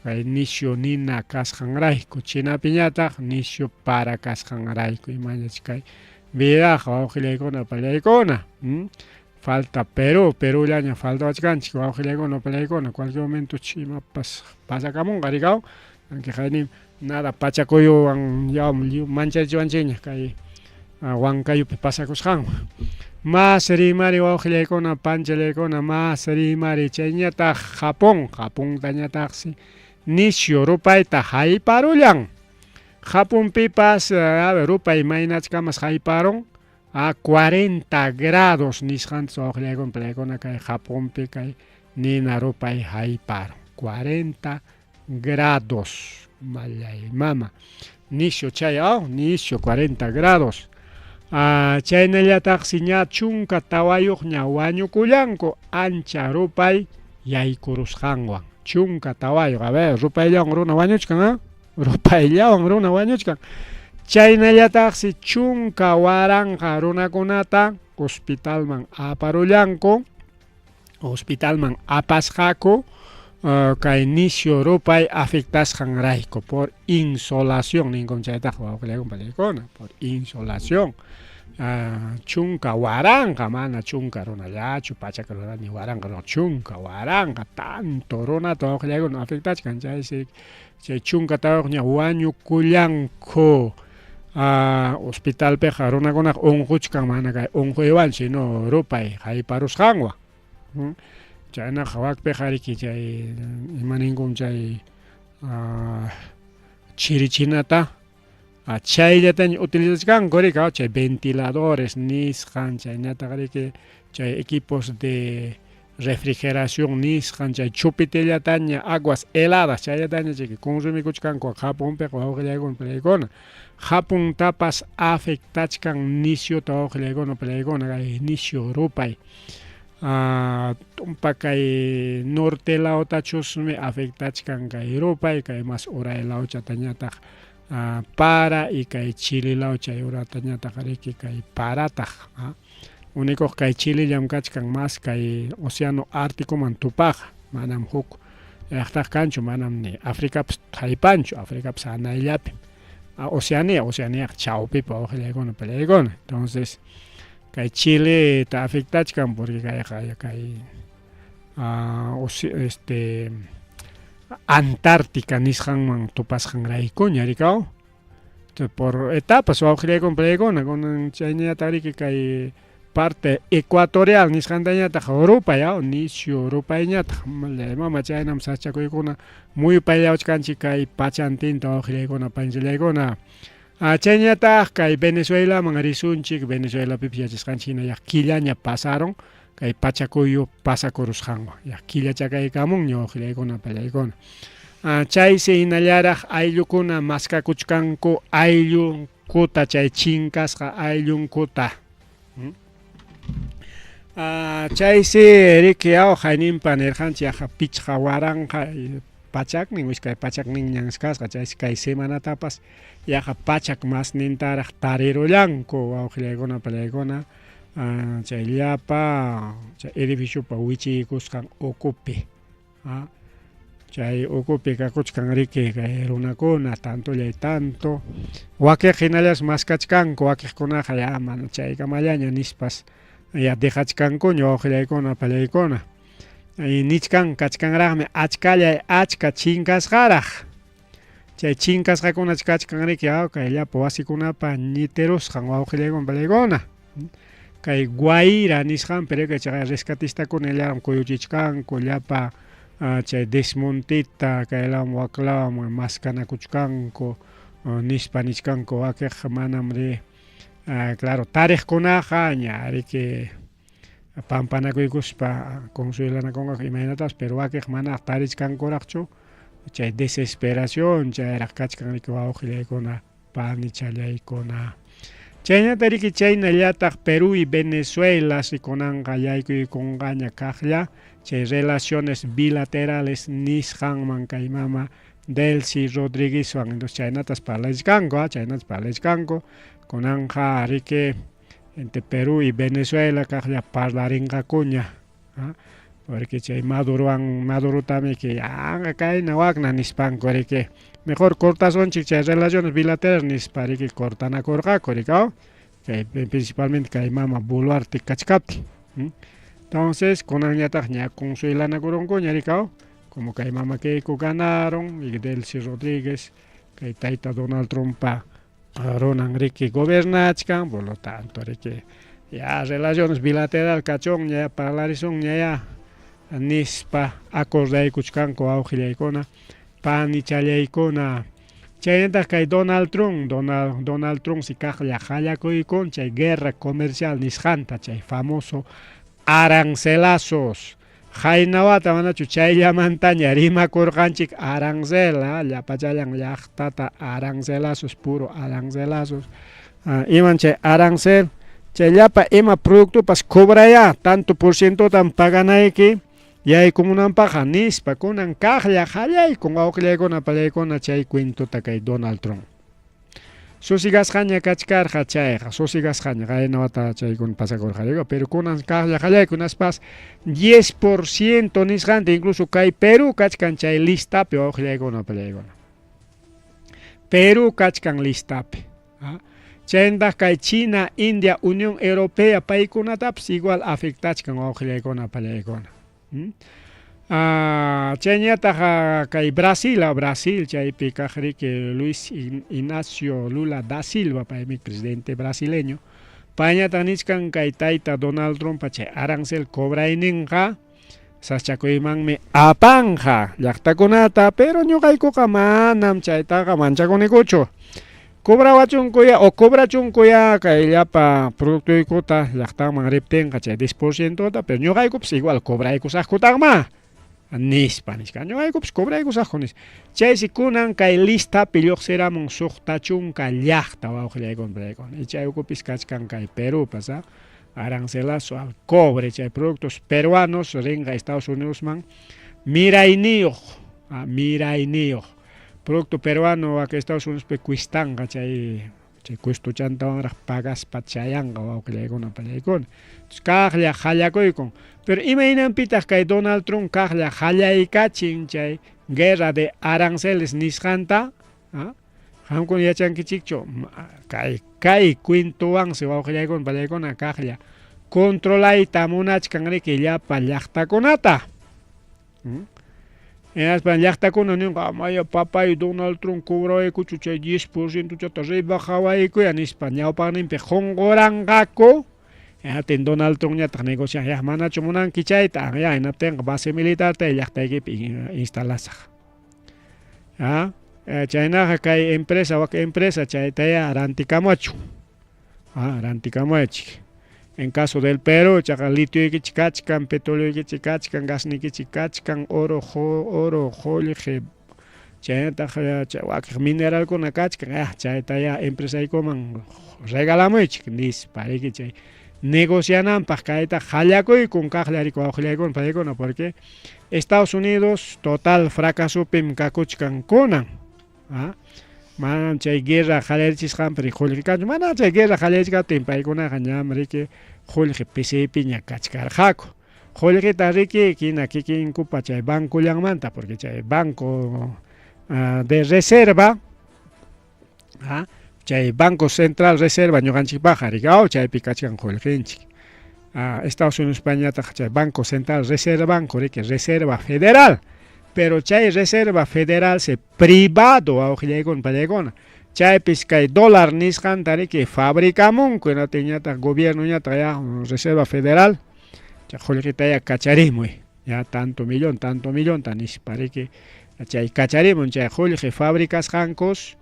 kay nisyu nina kasqanrayku Chinapiñataq nisyu para kasqanrayku imañach kay vidaqa wawqillaykuna pallaykuna. Falta Perú, Perú llaña faltawachkanchik wawqillaykuna pallaykuna cualquier momento imapas pasakamunqa rikaw aunque qaynin nada pachakuywan lliw mancharichiwanchikña kay Huancayupi pasakusqanwan. Más rimari wawqillaykuna panchallaykuna más rimari chayñataq Japón, Japontañataqsi nisyu rupayta hayparullan. Japonpipas a ver rupay maynachkamas hayparun. A 40 grados nisqantas wawqillaykuna palaykuna kay Japonpi kay nina rupay hayparun. 40 grados. Mallay mama. Nisyu chay aw, nisyu 40 grados. Ah, chaynallataqsi ña 14ña wañukullanku ancha rupay yaykurusqanwan. 14, a ver, rupayllawan runa wañuchkan, ah? Rupayllawan runa wañuchkan. Chaynallataqsi 10,000 runakunata hospitalman aparullanku, hospitalman apasqaku kay nisyu rupay afectasqanrayku por insolación ninkum chaytaqa wawqillaykuna pallaykuna por insolación. 10,000 mana chunka runallachu, pachak runa ni waranqa runa, 10,000 tanto runata wawqillaykuna afectachkan chaysi chay 14ña wañukullanku. Hospitalpiqa runakunaqa unquchkan mana kay unquywan sino rupay hayparusqanwan. Chaynaqa wakpiqa riki chay ima ninkum chay chirichinata chayllataña utilizachkanku riki chay ventiladores nisqan chaynataq riki chay equipos de refrigeración nisqan chay chupitellataña aguas heladas chayllataña chayki consumikuchkanku Japonpiqa wawqillaykuna palaykuna. Japontapas afectachkan nisyuta wawqillaykuna palaykuna kay nisyu rupay. Tumpa kay norte lawtachusmi afectachkan kay rupay, kay mas uray lawchatañataq para y kay Chile law chay uratañataq riki kay parataq. Único kay Chilellam kachkan mas kay océano Árticoman tupaqa, manam huk llaqtaqa kanchu, manam ni Africapas haypanchu, Africapas hanayllapim. Oceanía, Oceaniaqa chawpipi wawqillaykuna palaykuna. Entonces kay Chileta afectachkan porque kayqa kay este Antártica nisqanman tupasqanraykuña rikaw. Por etapas wawqillaykuna palaykuna kunan chayñataq riki kay parte ecuatorial nisqantañataq rupay nisyu rupayñataq mama chaynam sachakuykuna muyupayllawchkanchik kay pachantinta wawqillaykuna panchallaykuna. Chayñataq kay Venezuelaman risunchik, Venezuelapipas yachasqanchik hina ya killaña pasaron kay pachakuyu pasakurusqanwan, ya killa chakaykamunña wawqillaykuna pallaykuna. Chaysi hinallaraq ayllukuna maskakuchkanku ayllunkuta chay chinkasqa ayllunkuta. Chaysi riki hayninpa nirqanchik yaqa 5,000 pachaknin 2 pachakninñan kasqa, chaysi kay semanatapas yaqa 100 masnintaraq tarirullanku wawqillaykuna pallaykuna chay llapa chay edificiopa wichiykusqan ukupi. Chay ukupi kakuchkan riki kay runakuna tantollay tanto wakiq hinallas maskachkanku, wakiqkunaqa ya mana chaykamallaña nispas ya dejachkankuña wawqillaykuna pallaykuna. Nichkan kachkanraqmi achkallay achka chinkasqaraq. Chay chinkasqakuna kachkan riki kay llapa wasikunapa ñitirusqan wawqillaykuna pallaykuna. Kay Guaira nisqanpi riki chay rescatistakuna llapan kuyuchichkanku llapa chay desmontita kaylawan waklawan maskanakuchkanku nispa nichkanku wakiq manam ri claro tariqkunaqa ña riki pampanakuykuspa consuelanakunqaku imaynatapas, pero wakiq mana tarichkankuraqchu chay desesperación chayraq kachkan riki wawqillaykuna panichallaykuna. Chaynata riki chaynallataq Perú y Venezuela kunanqa yaykuykunqaña kaqlla chay relaciones bilaterales nisqanman kay mama Delcy Rodríguezwan. Entonces chaynatas parlachkanku, chaynatas parlachkanku kunanqa riki entre Perú y Venezuela kaqlla parlarinqakuña, porque chay Madurowan Madurotami que yanqa kayna wakna nispanku riki mejor cortasunchik chay relaciones bilaterales nispa riki cortanakurqaku riki kay principalmente kay mama Boluarte kachkaptin. Entonces kunanñataq ña consuelanakurunkuña riki como kay mama Keiko ganaron y Delcy Rodríguez kay tayta Donald Trumpa runan riki gobernachkan, por lo tanto riki ya relaciones bilateral kachunña ya parlarisunña ya nispa acordaykuchkanku wawqillaykuna panichallaykuna. Chaynataq kay Donald Trump, Donald, Donald Trump si kaqlla qallakuykun chay guerra comercial nisqanta, chay famoso arancelazos. Qayna wata manachu chayllamantaña rimakurqanchik arancel, llapachallan llaqtata arancelazos, puro arancelazos. Iman chay arancel? Chay llapa ima productopas cobrayá, tanto por cientotan paganayki yaykumunanpaqqa nispa, kunan kaqlla qallaykun wawqillaykuna pallaykuna chay cuentota kay Donald Trump. Susigasqaña kachkarqa chayqa, susigasqaña qayna wata chaykuna pasakurqa, pero kunan kaqlla qallayku hinaspas 10% nisqanta, incluso kay Perú kachkan chay listapi wawqillaykuna pallaykuna. Perú kachkan listapi. Chaynataq kay China, India, Unión Europea paykunatapas igual afectachkan wawqillaykuna pallaykuna. Chayñataq kay Brasil, Brasil chaypi kaq riki Luis Ignacio Lula da Silva, paymi presidente brasileño, payñataq nichkan kay tayta Donald Trumpa chay arancel cobrayninqa sasachakuymanmi apanqa llaqtakunata, pero ñuqaykuqa manam chaytaqa manchakunikuchu. Cobrawachunkuya o cobrachunkuya kay llapa productoykuta llaqtanman riptinqa chay 10%ta, pero ñuqaykupas igual cobraykusaqkutaqma nispa nichkan, ñuqaykupas cobraykusaqku nispa. Chaysi kunan kay listapi lluqsiramun 60 llaqta wawqillaykuna pallaykuna, y chay ukupis kachkan kay Perúpas, arancelazo al cobre, chay productos peruanos rinqa Estados Unidosman mirayniyuq, mirayniyuq producto peruano wak Estados Unidospi cuestanqa chay chay cuestochantawanraq pagaspa chayanqa wawqillaykuna pallaykuna. Entonces kaqlla qallakuykun. Pero imaynanpitaq kay Donald Trump kaqlla qallaykachin chay guerra de aranceles nisqanta? Qamkuna yachankichikchu kay kay cuentowansi wawqillaykuna pallaykuna kaqlla controlayta munachkan riki llapa llaqtakunata. Hinaspa llaqtakuna ninqa, amaya papay Donald Trump cobrawaykuchu chay 10% chata rebajawaykuya nispa ñawpaqninpi qunquranqaku. Hinaptin Donald Trumpñataq negocian, ya manachu munanki chayta, ya hinaptinqa base militarta llaqtaykipi instalasaq. Chaynaqa kay empresa wak empresa chaytaya rantikamachun. Rantikamuwaychik. En caso del Perú, chaqa litioykichik kachkan, petroleoykichik kachkan, gasniykichik kachkan, oro, oro, qullqi, chaynataq wakiq mineralkuna kachkan, chaytaya empresaykuman regalamuychik nispa riki chay negociananpaq kayta qallakuykun kaqlla riki wawqillaykuna paykuna, porque Estados Unidos total fracasopim kakuchkan kunan. Manam chay guerra qallarichisqanpi riki qullqi kanchu, mana chay guerra qallarichkaptin paykunaqa ñam riki qullqi pisiypiña kachkarqaku. Qullqita riki hina kikinkupa chay bancollanmanta, porque chay banco de reserva, chay Banco Central Reserva ñuqanchikpaqqa riki, chaypi kachkan qullqinchik. Estados Unidos pañataq chay Banco Central Reservanku riki, Reserva Federal. Pero chay Reserva Federal se privado wawqillaykuna pallaykuna. Chaypis kay dólar nisqanta riki fabricamunku, hinaptinñataq gobiernoñataq ya Reserva Federal chay qullqitaya kacharimuy, ya tanto millón, tanto millonta nispa riki chay kacharimun chay qullqi fabricasqankus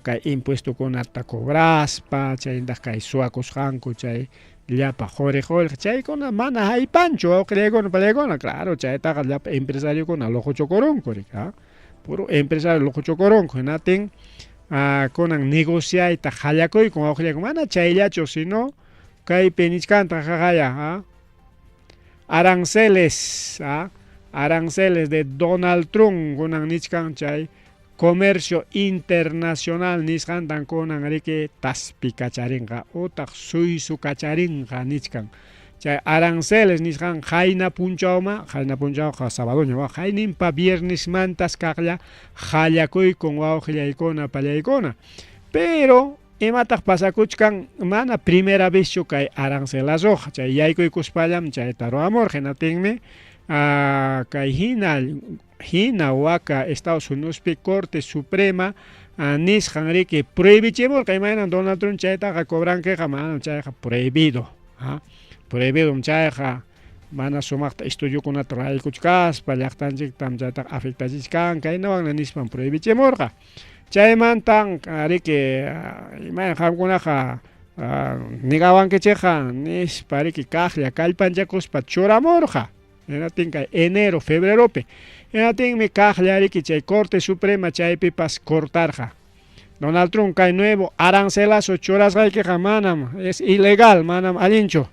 kay impuestokunata cobraspa, chaynataq kay suwakusqanku chay llapa quri qullqi chaykuna mana haypanchu wawqillaykuna pallaykuna, claro chaytaqa llapa empresariokuna luquchukurunku riki, puro empresario luquchukurunku, hinaptin kunan negociayta qallakuykun wawqillaykuna, mana chayllachu sino kaypi nichkantaq qaqaya aranceles, aranceles de Donald Trump kunan nichkan chay comercio internacional nisqantan kunan riki taspi kacharinqa utaq suysu kacharinqa nichkan. Chay aranceles nisqan qayna punchawma, qayna punchawqa sabadoña, qayninpa viernesmantas kaqlla qallakuykun wawqillaykuna pallaykuna. Pero imataq pasakuchkan, mana primera vezchu kay arancelazoqa, chay yaykuykuspallam chayta ruwamurqa, hinaptinmi kay hina waka Estados Unidospi Corte Suprema nisqan riki prohibichimurqa, imaynan Donald Trump chaytaqa cobrankiqa, manam chayqa prohibido, prohibido chayqa mana sumaqta estudiokunata ruraykuchkaspa llaqtanchiktam chaytaqa afectachichkan kaynawan nispan prohibichimurqa. Chaymantan riki imayan qamkunaqa negawankichikqa nispa riki kaqlla kallpanchakuspa churamurqa. Hinaptin kay enero, febreropi. Hinaptinmi kaqlla riki chay Corte Suprema chaypipas cortarqa. Donald Trump kay nuevo arancelazo churasqaykiqa manam, es ilegal, manam allinchu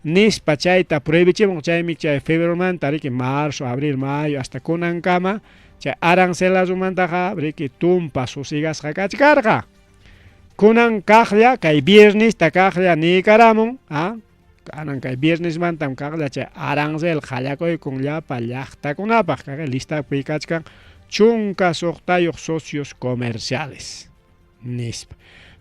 nispa chayta prohibichimun. Chaymi chay febreromanta riki marzo, abril, mayo hasta kunankama chay arancelazomantaqa riki tumpa susigasqa kachkarqa. Kunan kaqlla kay viernesta kaqlla niykaramun, ah, kanan kay viernesmantam kaqlla chay arancel qallakuykun llapa llaqtakunapaq, kaqlla listapi kachkan 16 socios comerciales nispa.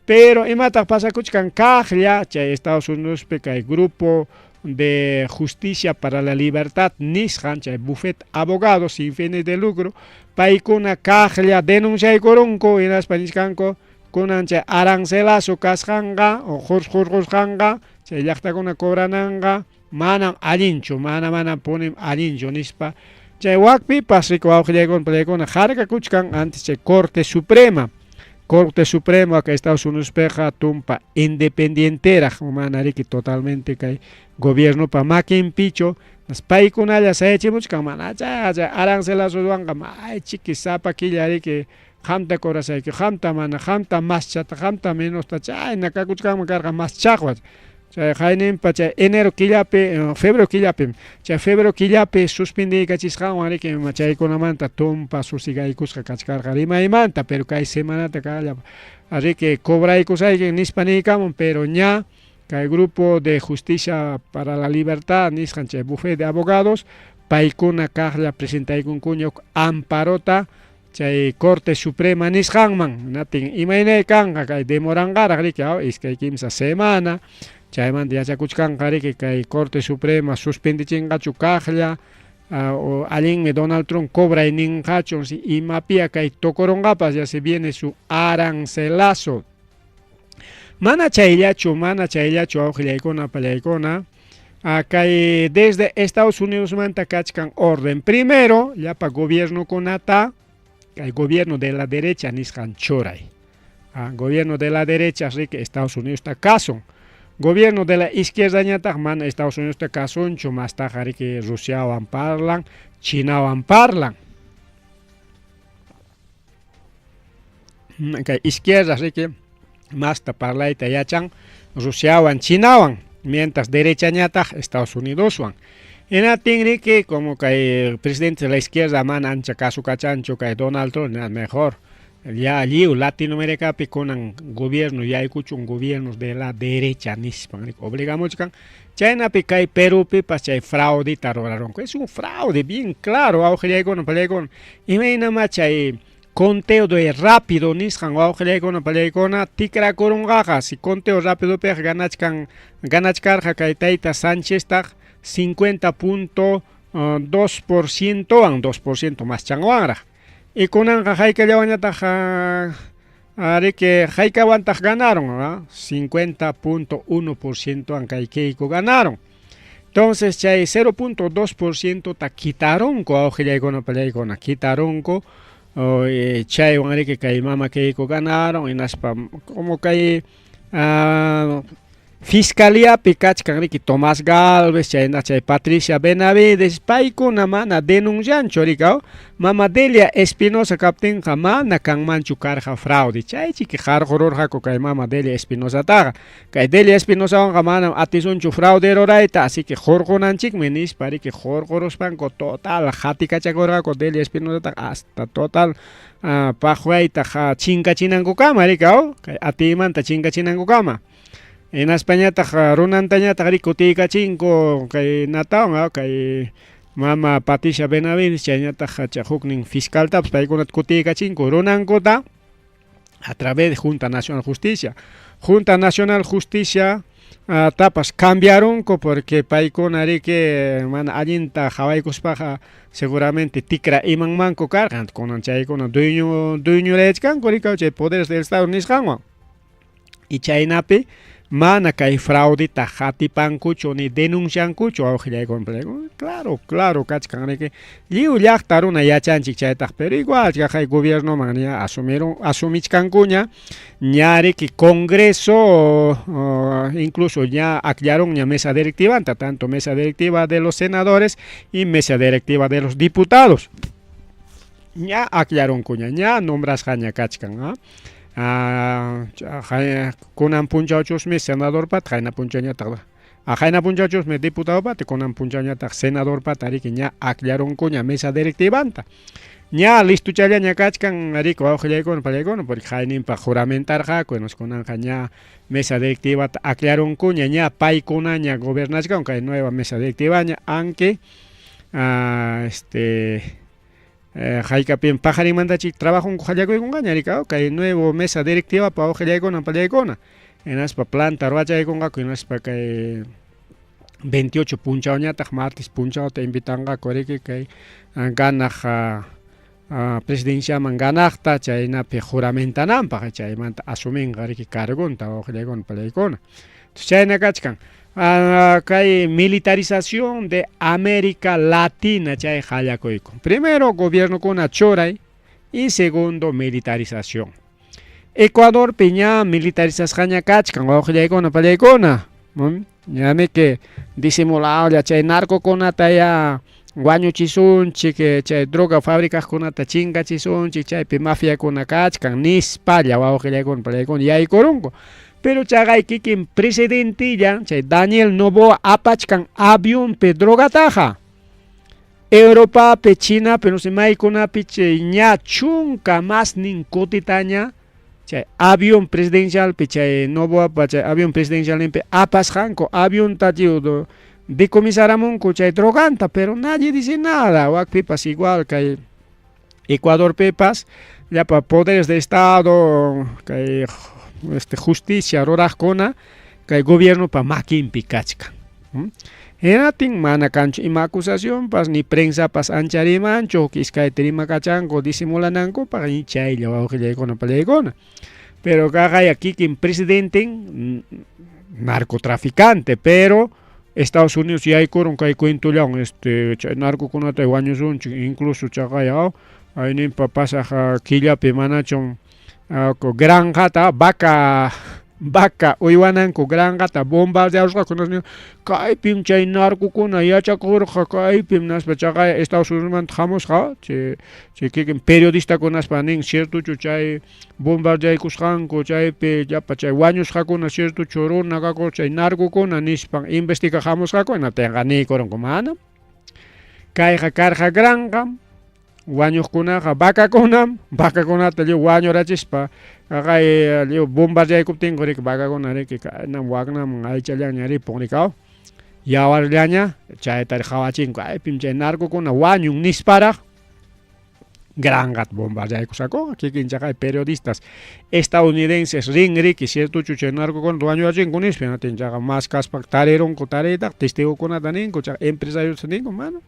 Pero imataq pasakuchkan kaqlla chay Estados Unidospi kay Grupo de Justicia para la Libertad nisqan chay buffet abogados sin fines de lucro paykuna kaqlla denunciaykurunku hinaspa nichkanku kunan chay arancelazo kasqanqa o hurqusqanqa chay llaqtakuna cobrananqa manam allinchu, mana punim allinchu nispa. Chay wakpipas riku wawqillaykuna pallaykuna harkakuchkan antes chay Corte Suprema. Corte Suprema kay Estados Unidospiqa tumpa independienteraq mana riki totalmente kay gobiernopa makinpichu. Paykunalla sayachimuchkan mana chay arancelazo ruwanqa maychiki sapa killa riki qamta cobrasayki, qamta mana, qamta maschata, qamta menosta, chayna kakuchkanman karqa mas chaqwa. Chay qayninpa chay enero killapi, febrero killapim, chay febrero killapi suspindiykachisqanwan riki chaykunamanta tumpa susigaykusqa kachkarqa rimaymanta, pero kay semanata kaqlla riki cobraykusayki nispa niykamun, pero ña kay Grupo de Justicia para la Libertad nisqan chay buffet de abogados paykuna kaqlla presentaykunkuña huk amparota chay Corte Suprema nisqanman. Natin imaynay kanqa kay demoranqaraq riki iskay kimsa semana chaymanta yachakuchkanqa riki kay Corte Suprema suspendichinqachu kaqlla o allinmi Donald Trump cobray ninqachu si imapia kay tukurunqapas, ya se viene su arancelazo. Mana chayllachu wawqillaykuna pallaykuna, kay desde Estados Unidosmanta kachkan orden. Primero, llapa gobiernokunata kay gobierno de la derecha nisqan churay. Gobierno de la derecha riki Estados Unidosta kasun. Gobierno de la izquierda ñataq mana Estados Unidosta kasunchu, mastaqa riki Rusiawan parlan, Chinawan parlan. Kay izquierda riki masta parlayta yachan Rusiawan, Chinawan, mientras derecha ñataq Estados Unidoswan. Hinaptin riki como kay presidente de la izquierda mana ancha kasukachanchu kay Donald Trump, mejor ya lliw Latinoamericapi kunan gobierno yaykuchun gobiernos de la derecha nispan riki obligamuchkan. Chaynapi kay Perupipas chay fraudita rurarunku. Es un fraude bien claro, wawqillaykuna pallaykuna. Imaynamá chay conteo de rápido nisqan wawqillaykuna pallaykuna tikrakurunqaqa, si conteo rápidopiqa ganachkarqa kay tayta Sáncheztaq 50.2%wan, 2% más chanwanraq. Y kunanqa haykallawanñataq riki haykawantaq ganaron, 50.1%wan kay Keiko ganaron. Entonces chay 0.2% ta quitarunku wawqillaykuna pallaykuna, quitarunku chaywan riki kay mama Keiko ganaron, hinaspa como kay fiscaliapi kachkan riki Tomás Galvez, chayna chay Patricia Benavides, paykuna mana denuncianchu riki, mama Delia Espinosa kaptinqa mana kanmanchu karqa fraude, chaychiki qarqururqaku kay mama Delia Espinosataqa. Kay Delia Espinosawanqa manam atisunchu fraude rurayta, así que hurqunanchikmi nispa riki hurquruspanku total hatikachakurqaku Delia Espinosataqa hasta total paqwayta chinkachinankukama riki, kay atiymanta chinkachinankukama. Hinaspañataq runantañataq riki kutiykachinku kay natawan kay mama Patricia Benavides, chayñataq chay huknin fiscaltapas paykunata kutiykachinku runankuta a través de Junta Nacional Justicia. Junta Nacional Justicia tapas cambiarunku porque paykuna riki mana allinta hawaykuspaqa seguramente tikra imanmanku karqa, kunan chaykuna dueño dueñorayachkanku riki chay poderes del Estado nisqanwan. Y chaynapi Mana kay fraudeta qatipankuchu ni denunciankuchu wawqillaykuna palaykuna. Claro, claro kachkan riki. Lliw llaqta runa yachanchik chaytaq, pero igual kay gobiernoman ña asumirun asumichkankuña, ña riki Congreso incluso ña akllarunña mesa directivanta, tanto mesa directiva de los senadores y mesa directiva de los diputados. Ña akllarunkuña, ña nombrasqaña kachkan. Kunan punchawchusmi senadorpata, qayna punchawñataq qayna punchawchusmi diputadopata, kunan punchawñataq senadorpata riki ña akllarunkuña mesa directivanta. Ña listuchallaña kachkan riki wawqillaykuna pallaykuna porque qayninpaq juramentarqaku, kunanqa ña mesa directivata akllarunkuña, ña paykunaña gobernachkan kay nueva mesa directivaña, aunque haykapim paqarinmantachik trabajonku qallakuykunqaña riki kay nuevo mesa directivapa wawqillaykuna pallaykuna, hinaspa planta ruwachaykunqaku, hinaspa kay 28 punchawñataq martes punchawta invitanqaku riki kay ganaq presidenciaman ganaqta chaynapi juramentananpaq, chaymanta asuminqa riki cargunta wawqillaykuna pallaykuna. Chayna kachkan. Kay militarización de América Latina chay qallakuyku. Primero gobiernokuna churay y segundo militarización. Ecuadorpi ña militarizasqaña kachkan wawqillaykuna pallaykuna. Ñami que disimuladolla chay narcokunata ya wañuchisunchik, chay droga fabricaqkunata chinkachisunchik, chaypi mafiakuna kachkan nispalla wawqillaykuna pallaykuna yaykurunku. Pero chaqay kikin presidentilla chay Daniel Noboa apachkan avionpi drogataqa. Europapi, Chinapi, no sé maykunapi chay ña chunka masnin kutitaña chay avión presidencialpi chay Noboapa chay avión presidencialninpi apasqanku avionta lliw decomisaramunku chay droganta, pero nadie dice nada. Wakpipas igual kay Ecuadorpipas llapa poderes de Estado, kay justicia ruraqkuna kay gobiernopa makinpi kachkan. Hinatin mana kanchu ima acusacionpas ni prensapas ancha rimanchu, huk iskayta rimakachanku disimulanankupaq y chaylla wawqillaykuna pallaykuna. Pero kaqaya kikin presidenten narcotraficante, pero Estados Unidos yaykurun kay cuentollawan chay narcokunata wañusunchik, incluso chaqaya ayninpa pasaq killapi manachum granjata vaca uywananku granjata bombardearusqaku, kaypim chay narcokuna yachakurqa, kaypim naspa chaqaya Estados Unidosmanta hamusqa chay kikin periodistakunaspa nin ciertochu chay bombardeaykusqanku chaypi llapa chay wañusqakuna ciertochu runa kaku chay narcokuna nispan investigaq hamusqaku, hinaptinqa niykurunku manam. Kayqa karqa granjam, wañuqkunaqa vacakunam, vacakunata lliw wañurachispa kaqay lliw bombardeaykuptinku riki vacakuna riki kaynam waknaman aychallaña ripun riki yawarllaña chayta qhawachinku aypim chay narcokuna wañun nisparaq granjata bombardeaykusqakuqa kikin chaqay periodistas estadounidenses rin riki ciertochu chay narcokuna wañurachinku nispa, hinatin chaqa mas kaspa tarirunku tariytaq testigokunata ninku chaqa empresariota ninku mana.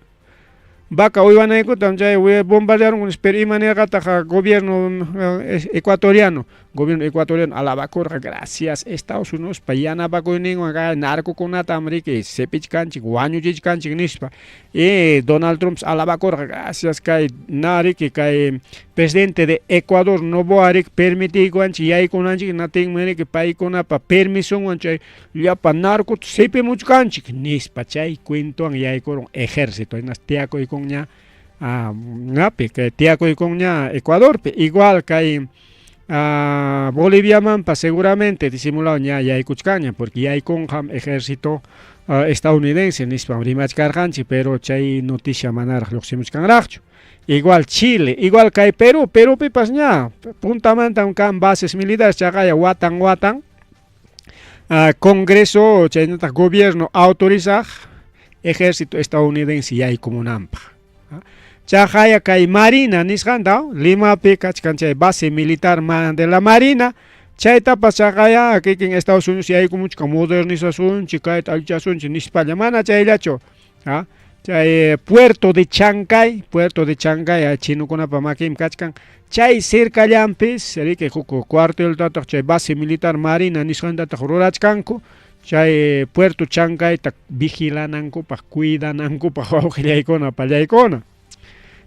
Vaca uywanaykutam chay bombardearunku nispa, pero ima nirqataq gobierno ecuatoriano, gobierno ecuatoriano alabakurqa gracias Estados Unidospa yanapakuyninwan kay narcokunatam riki sipichkanchik wañuchichkanchik nispa. Y Donald Trump alabakurqa gracias kay na riki kay presidente de Ecuador Noboa riki permitiykuwanchik yaykunanchik, hinatinmi riki paykunapa permisonwan chay llapa narcota sipimuchkanchik nispa chay cuentowan yaykurun ejército, hinas tiyakuykunña napi kay tiyakuykunña Ecuadorpi, igual kay Boliviamanpas seguramente disimulado ña yaykuchkanña porque yaykunqam ejército estadounidense nispam rimachkarqanchik, pero chay noticia manaraq lluqsimuchkanraqchu. Igual Chile, igual kay Perú, Perúpipas ña puntamantam kan bases militares chaqaya watan watan Congreso chaynataq gobierno autorizaq ejército estadounidense yaykumunanpaq. Chaqaya kay Marina nisqanta Limapi kachkan chay base militar de la Marina, chaytapas chaqaya kikin Estados Unidos yaykumuchkan modernizasunchik kayta allichasunchik nispalla, mana chayllachu. Chay puerto de Chancay, puerto de Chancay chinokunapa makinpi kachkan. Chay cercallampis riki huk cuarteltataq chay base militar marina nisqantataq rurachkanku. Chay puerto Chancayta vigilanankupaq, cuidanankupaq wawqillaykuna pallaykuna.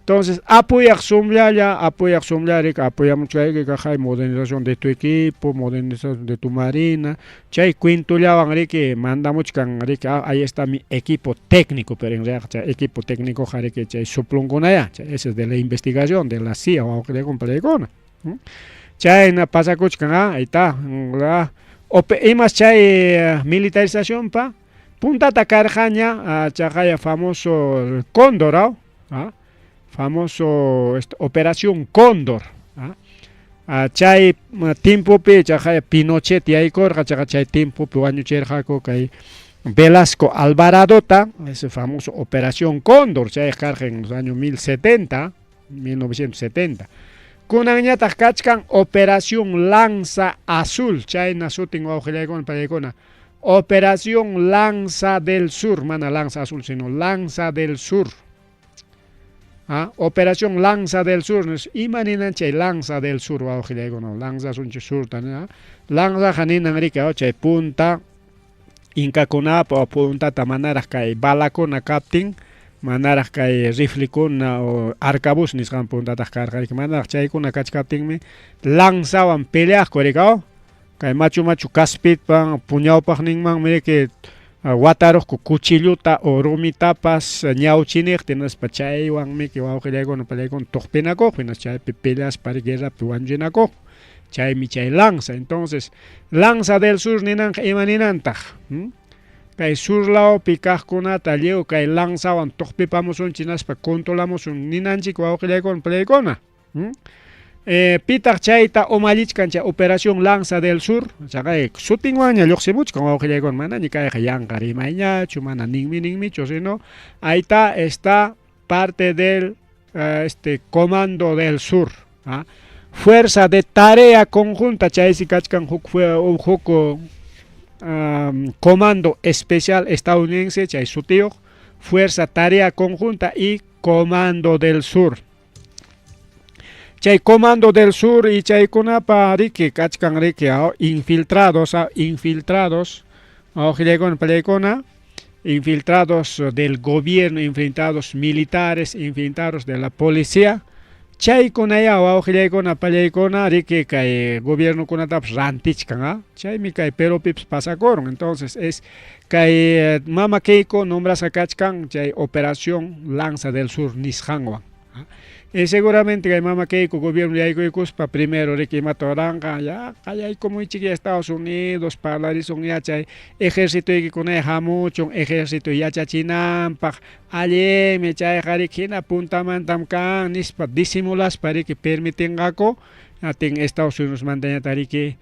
Entonces, apoyaq sumllalla, apoyaq sumlla riki apoyamuchkayki kaqay modernización de tu equipo, modernización de tu marina, chay cuentollawan riki mandamuchkan riki, ahí está mi equipo técnico, pero en realidad chay equipo técnico riki chay suplunkunaya, chay ese es de la investigación de la CIA wawqillaykuna pallaykuna. Chayna pasakuchkan, ahí está, imas chay militarización pa puntata karqaña chaqaya famoso Cóndor, famoso operación Cóndor, chay tiempopi chaqaya Pinochet yaykurqa, chaqa chay tiempopi wañuchirqaku kay Velasco Alvaradota, ese famoso operación Cóndor, chay karqa en los años 1070, 1970. Kunanñataq kachkan Operación Lanza Azul, chayna sutin wawqillaykuna pallaykuna. Operación Lanza del Sur, mana Lanza Azul, sino Lanza del Sur. Operación Lanza del Sur, ima ninan chay Lanza del Sur wawqillaykuna, Lanza sunchi surta, Lanza ninan riki chay punta inkakunapa puntata manaraq kay balakuna kaptin, manaraq kay riflikuna o arcabuz nisqan puntataq karqa riki, manaraq chaykuna kachkaptinmi lanzawan peleaqku riki, kay machu machu kaspitpan puñawpaqninmanmi riki wataruqku cuchilluta o rumitapas ñawchiniqta hinaspa chaywanmi wawqillaykuna pallaykuna tuqpinakuq, hinaspa chaypi peleaspa guerrapi wañuchinakuq. Chaymi chay lanza. Entonces, Lanza del Sur ninanqa ima ninantaq? Kay sur lawpi kaqkunata lliw kay lanzawan tuqpipamusunchik hinaspa controlamusun ninanchik wawqillaykuna pallaykuna. Pitaq chayta umallichkan chay Operación Lanza del Sur, chaqay sutinwanña lluqsimuchkan wawqillaykuna, manaña kayqa yanqa rimayñachu, mana ninmi ninmichu, sino ahí está parte del Comando del Sur, Fuerza de Tarea Conjunta, chaysi kachkan huk huk Comando Especial estadounidense, chay sutiyuq, Fuerza Tarea Conjunta y Comando del Sur. Chay Comando del Sur y chaykunapa riki kachkan riki infiltrados, infiltrados, pallaykuna, infiltrados del gobierno, infiltrados militares, infiltrados de la policía. Chaykunaya wawqillaykuna pallaykuna riki kay gobiernokunatapas rantichkan, chaymi kay Perupipas pasakurun. Entonces es kay Mama Keiko nombrasqa kachkan chay Operación Lanza del Sur nisqanwan. Y seguramente kay Mama Keiko gobierno yaykuykuspa primero riki imata ruranqa, ya qallaykumuchik Estados Unidos parlarisun ya chay ejércitoykikunaya hamuchun ejército yachachinanpaq, allinmi chayqa riki hina puntamantam kan nispa disimulaspa riki permitinqaku, atin Estados Unidosmantañataq riki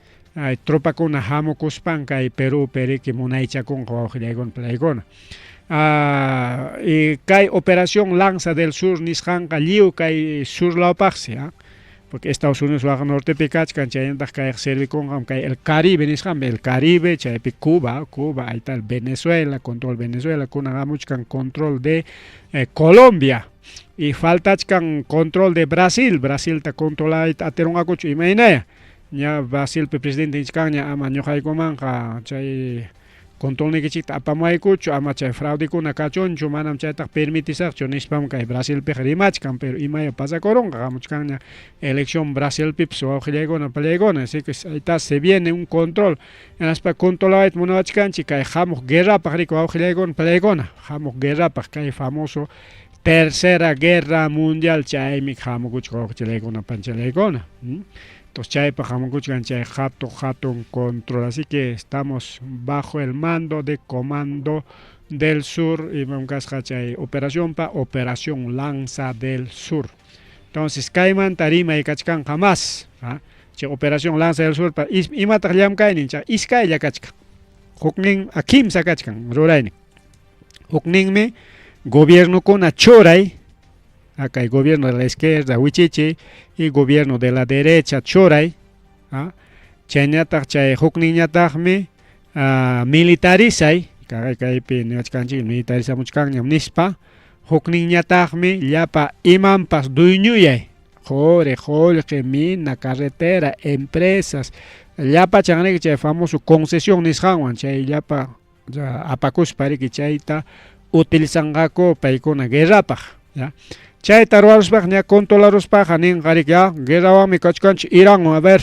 tropakuna hamukuspan kay Perupi riki munaychakunqa wawqillaykuna pallaykuna. Y kay Operación Lanza del Sur nisqanqa lliw kay sur lawpaqsi, porque Estados Unidos waq nortepi kachkan, chaynataq kayqa servikunqam kay el Caribe nisqanpi, el Caribe, chaypi Cuba, Cuba, ahí está el Venezuela, control Venezuela, kunan hamuchkan control de Colombia, y faltachkan control de Brasil, Brasilta controlayta atirunqakuchu imaynaya, ña Brasilpi presidente nichkanña ama ñuqaykumanqa chay controlniykichikta apamuwaykuchu, ama chay fraudekuna kachunchu, manam chaytaqa permitisaqchu nispam kay Brasilpiqa rimachkan, pero imaya pasakurunqa, hamuchkanña elección Brasilpipas wawqillaykuna pallaykuna, así que ahí está, se viene un control, hinaspa controlawayta munawachkanchik kay hamuq guerrapaq riki wawqillaykuna pallaykuna, hamuq guerrapaq kay famoso Tercera Guerra Mundial, chaymi hamukuchkan wawqillaykuna panchalaykuna. Entonces chaypaq hamukuchkan chay hatun hatun control, así que estamos bajo el mando de Comando del Sur, imam kasqa chay operación pa Operación Lanza del Sur. Entonces kaymanta rimay kachkanqa más, chay Operación Lanza del Sur pa imataq llamkaynin chay iskaylla kachkan, huknin kimsa kachkan ruraynin, hukninmi gobiernokuna churay, kay gobierno de la izquierda wichichi y gobierno de la derecha churay, chayñataq chay hukninñataqmi militarizay, kaypi niwachkanchik militarizamuchkanñam nispa. Hukninñataqmi llapa imanpas dueñoyay, quri, qullqi, mina, carretera, empresas, llapachan riki chay famoso concesión nisqanwan chay llapa apakuspa riki chayta utilizanqaku paykuna guerrapaq, ya. Chayta ruwaruspaqa ña controlaruspaqa ninqa riki, ya, guerrawanmi kachkanchik Iranwan, a ver,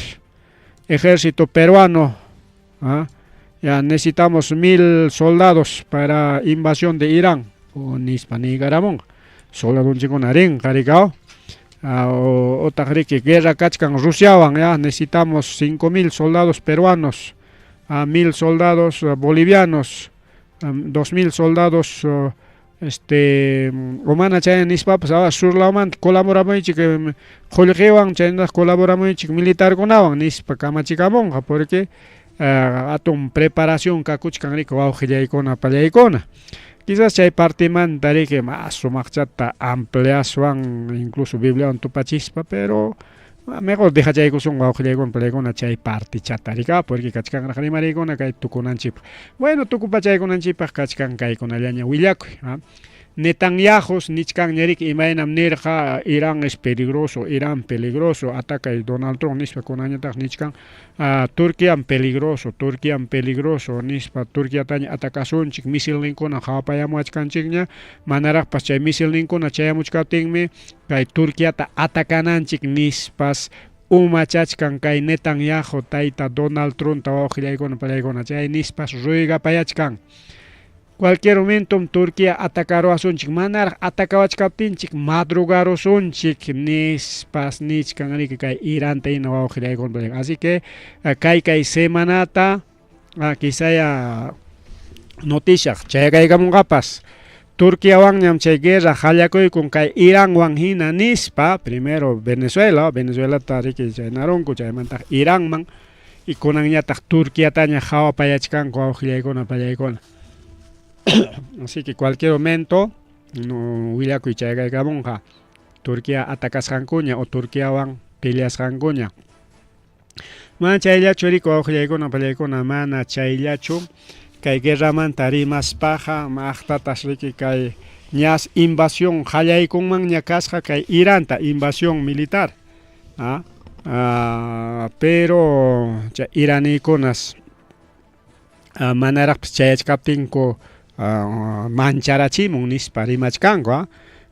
ejército peruano, ¿ah? Ya necesitamos 1000 soldados para invasión de Irán, o nispa niykaramunqa. Soldadonchikkuna rinqa riki, aw? Otaq riki guerra kachkan Rusiawan, ya necesitamos 5000 soldados peruanos, 1000 soldados bolivianos, 2000 soldados este o mana chayna nispapas sur lawmanta colaboramuychik qullqiwan chaynataq colaboramuychik militarkunawan nispa kamachikamunqa porque hatun preparación kakuchkan riki wawqillaykuna pallaykuna. Quizás chay partemanta riki mas sumaqchata ampliaswan incluso Bibliawan tupachispa, pero mejor dejachaykusun wawqillaykuna pallaykuna chay partichata riki, porque kachkanraq rimariykuna kay tukunanchikpaq. Bueno, tukupachaykunanchikpaq kachkan kaykunallaña willakuy. Netanyahus nichkanña riki imaynam nirqa Irán es peligroso, Irán peligroso, atacay Donald Trump nispa, kunanñataq nichkan Turquiam peligroso, Turquiam peligroso nispa, Turquiataña atakasunchik, misilninkuna hawapayamuwachkanchikña, manaraqpas chay misilninkuna chayamuchkaptinmi kay Turquiata atakananchik nispas umachachkan kay Netanyahu tayta Donald Trumpta wawqillaykuna pallaykuna, chay nispas ruygapayachkan. Cualquier momentom Turquía atakaruwasunchik, manaraq atakawachkaptinchik madrugarusunchik nispas nichkan riki kay Iranta hina wawqillaykuna. Así que kay semanata quizaya noticiaq chayakaykamunqapas. Turquiawanñam chay guerra qallakuykun kay Iranwan hina nispa, primero Venezuela, Venezuelata riki chaynarunku, chaymantaq Iranman, y kunanñataq Turquiataña hawapayachkanku wawqillaykuna pallaykuna. Así que cualquier momento no willakuy chayakaykamunqa Turquía atakasqankuña o Turquiawan peleasqankuña. Mana chayllachu riki wawqillaykuna pallaykuna, mana chayllachu kay guerramanta rimaspaqa maqtatas riki kay ñas invasión qallaykunmanña kasqa kay Iranta, invasión militar. Pero chay iranikunas manaraqpas chayachkaptinku mancharachimun nispa rimachkanku.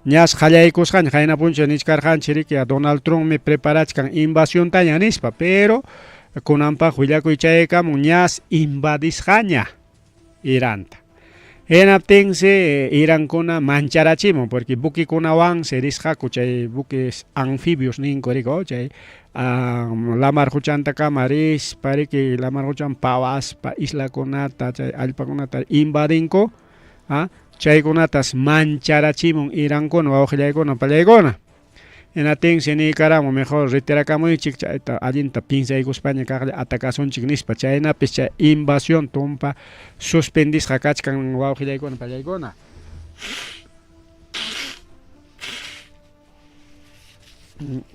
Ñas qallaykusqaña qayna punchaw nichkarqanchik riki Donald Trumpmi preparachkan invasiontaña nispa, pero kunanpaq willakuy chayaykamun ñas invadisqaña Iranta. Hinaptinsi Irankuna mancharachimun porque buquekunawansi risqaku chay buques anfibios ninku riki, chay lamar quchantakama rispa riki lamar quchan pawaspa islakunata chay allpakunata invadinku, chaykunatas mancharachimun Irankuna wawqillaykuna pallaykuna. Hinatinsi niykaramun mejor retirakamuychik chayta allinta piensaykuspaña kaqlla atakasunchik nispa, chaynapis chay invasión tumpa suspendisqa kachkan wawqillaykuna pallaykuna.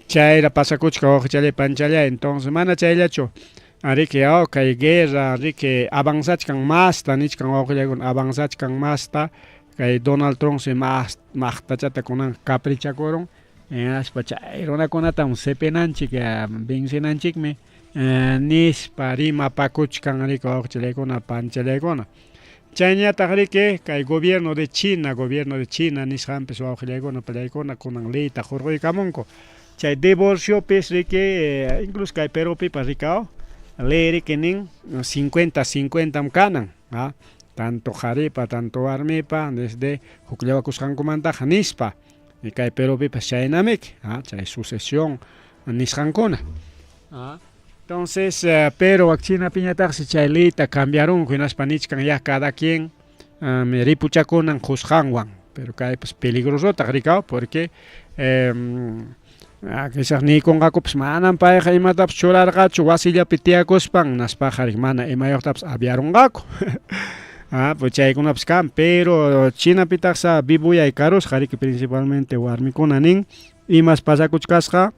Chayra pasakuchka wawqichallay panchallay, entonces mana chayllachu riki kay guerra riki avanzachkan masta nichkan wawqillaykuna avanzachkan masta kay Donald Trump si maqtachata kunan caprichakurun hinaspa chay runakunatam sipinanchik vencenanchikmi nispa rimapakuchkan riki wawqichallaykuna panchallaykuna. Chayñataq riki kay gobierno de China, gobierno de China nisqanpis wawqillaykuna pallaykuna kunan leyta hurquykamunku. Chay divorciopis riki incluso kay Perupipas rikaw ley riki nin 50-50 kanan, tanto qharipa tanto warmipa desde hukllawakusqankumantaqa nispa. Y kay Perupipas chaynamiki, chay sucesión nisqankuna. Entonces, pero Chinapiñataqsi chay leyta cambiarunku hinaspa nichkan ya cada quien ripuchakunan qusqanwan, pero kaypas peligrosotaq rikaw porque quizás niykunqakupas manam payqa imatapas churarqachu wasillapi tiyakuspan naspaqa mana imayuqtapas aviarunqaku. Pues chaykunapas kan, pero Chinapitaqsa vivuyay karusqa riki principalmente warmikuna nin imas pasakuchkasqa.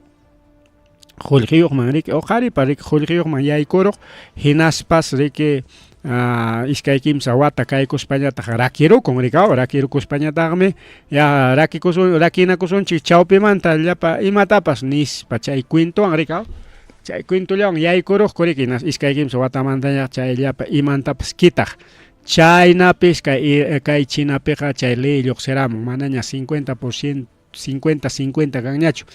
Qullqiyuqman riki o qharipa riki qullqiyuqman yaykuruq hinaspas riki iskay kimsa wata kaykuspañataq rakirukun riki aw rakirukuspañataqmi ya rakikusun rakinakusunchik chawpimanta llapa imatapas nispa chay cuentowan riki aw chay cuentollawan yaykuruqku riki hinas iskay kimsa watamantaña chay llapa imantapas kitaq chaynapis kay kay chinapiqa chay ley lluqsiramun manaña 50% 50 50 kanñachu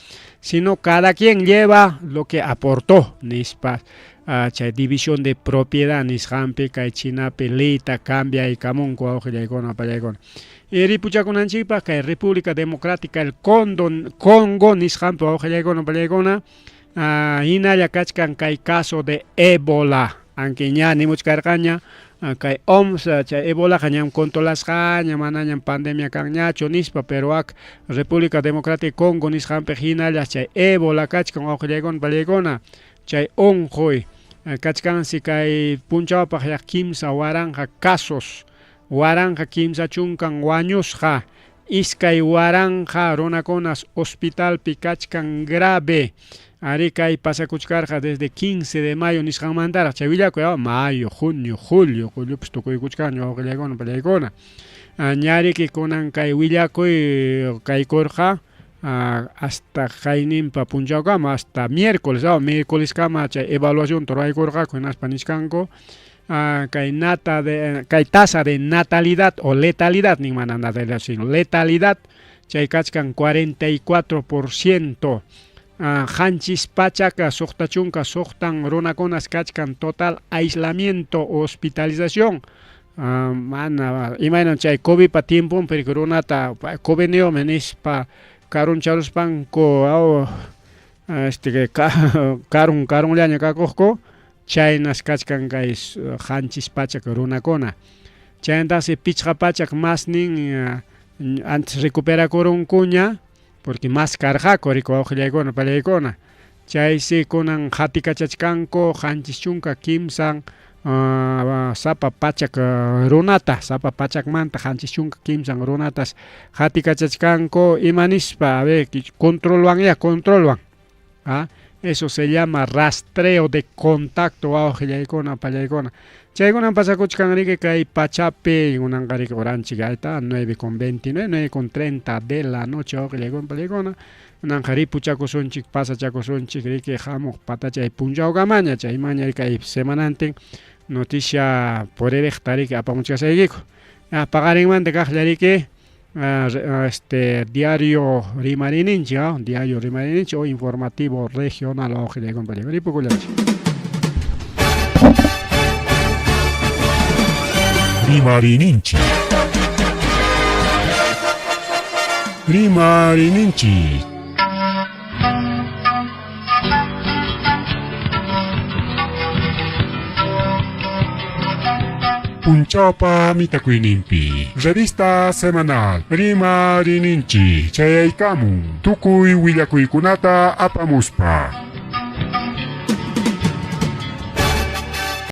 sino cada quien lleva lo que aportó nispa chay división de propiedad nisqanpi kay chinapi leyta cambiaykamunku wawqillaykuna apallaykuna y ripuchakunanchikpaq kay República Democrática el Condo, Congo nisqanpi wawqillaykuna apallaykuna hinalla kachkan kay caso de ébola aunque ña nimuchkarqaña kay OMS chay ébolaqa ñam controlasqaña manañam pandemia kanñachu nispa pero ak República Democrática Congo nisqanpi hinalla chay ébola kachkan wawqillaykuna pallaykuna chay unquy kachkansi kay punchawpaq yaq 3000 casos 1030 wañusqa 2000 runakunas hospitalpi kachkan grave ari kay pasakuchkarqa desde 15 de mayo nisqanmantaraq chay willakuy mayo, junio, julio, juliopas tukuykuchkanña wawqillaykuna pallaykuna ñariki kunan kay willakuy kaykurqa hasta qayninpa punchawkama hasta miércoles miércoleskama chay evaluacionta ruraykurqaku hinaspa nichkanku kay nata de kay tasa de natalidad o letalidad nin mana natalidad sino letalidad chay kachkan 44% 766 runakunas kachkan total aislamiento o hospitalización mana imaynam chay COVIDpa tiemponpi runata COVIDniyuqmi nispa karuncharuspanku este karun karunllaña kakuqku chaynas kachkan kay 700 runakuna chaynataqsi 500 masnin antes recuperakurunkuña porque mas karqaku riki wawqillaykuna pallaykuna chaysi kunan qatikachachkanku 73 sapa pachak runata sapa pachakmanta 73 runatas qatikachachkanku ima nispa a ver controlwanya controlwan eso se llama rastreo de contacto wawqillaykuna pallaykuna chaykunan pasakuchkan riki kay pachapi kunanqa riki horanchik ahí está 9:29 9:30 de la noche wawqillaykuna pallaykuna kunanqa ripuchakusunchik pasachakusunchik riki hamuq patachay punchawkamaña chaymaña kay semanantin noticia puririqta riki apamuchkasaykiku paqarinmanta kaqlla riki este diario Rimarininchik diario Rimarininchik o informativo regional wawqillaykuna pallaykuna ripukullanchik. Rimarininchik. Rimarininchik. Punchawpa mitakuyninpi Revista Semanal Rimarininchik chayaykamun tukuy willakuykunata apamuspa.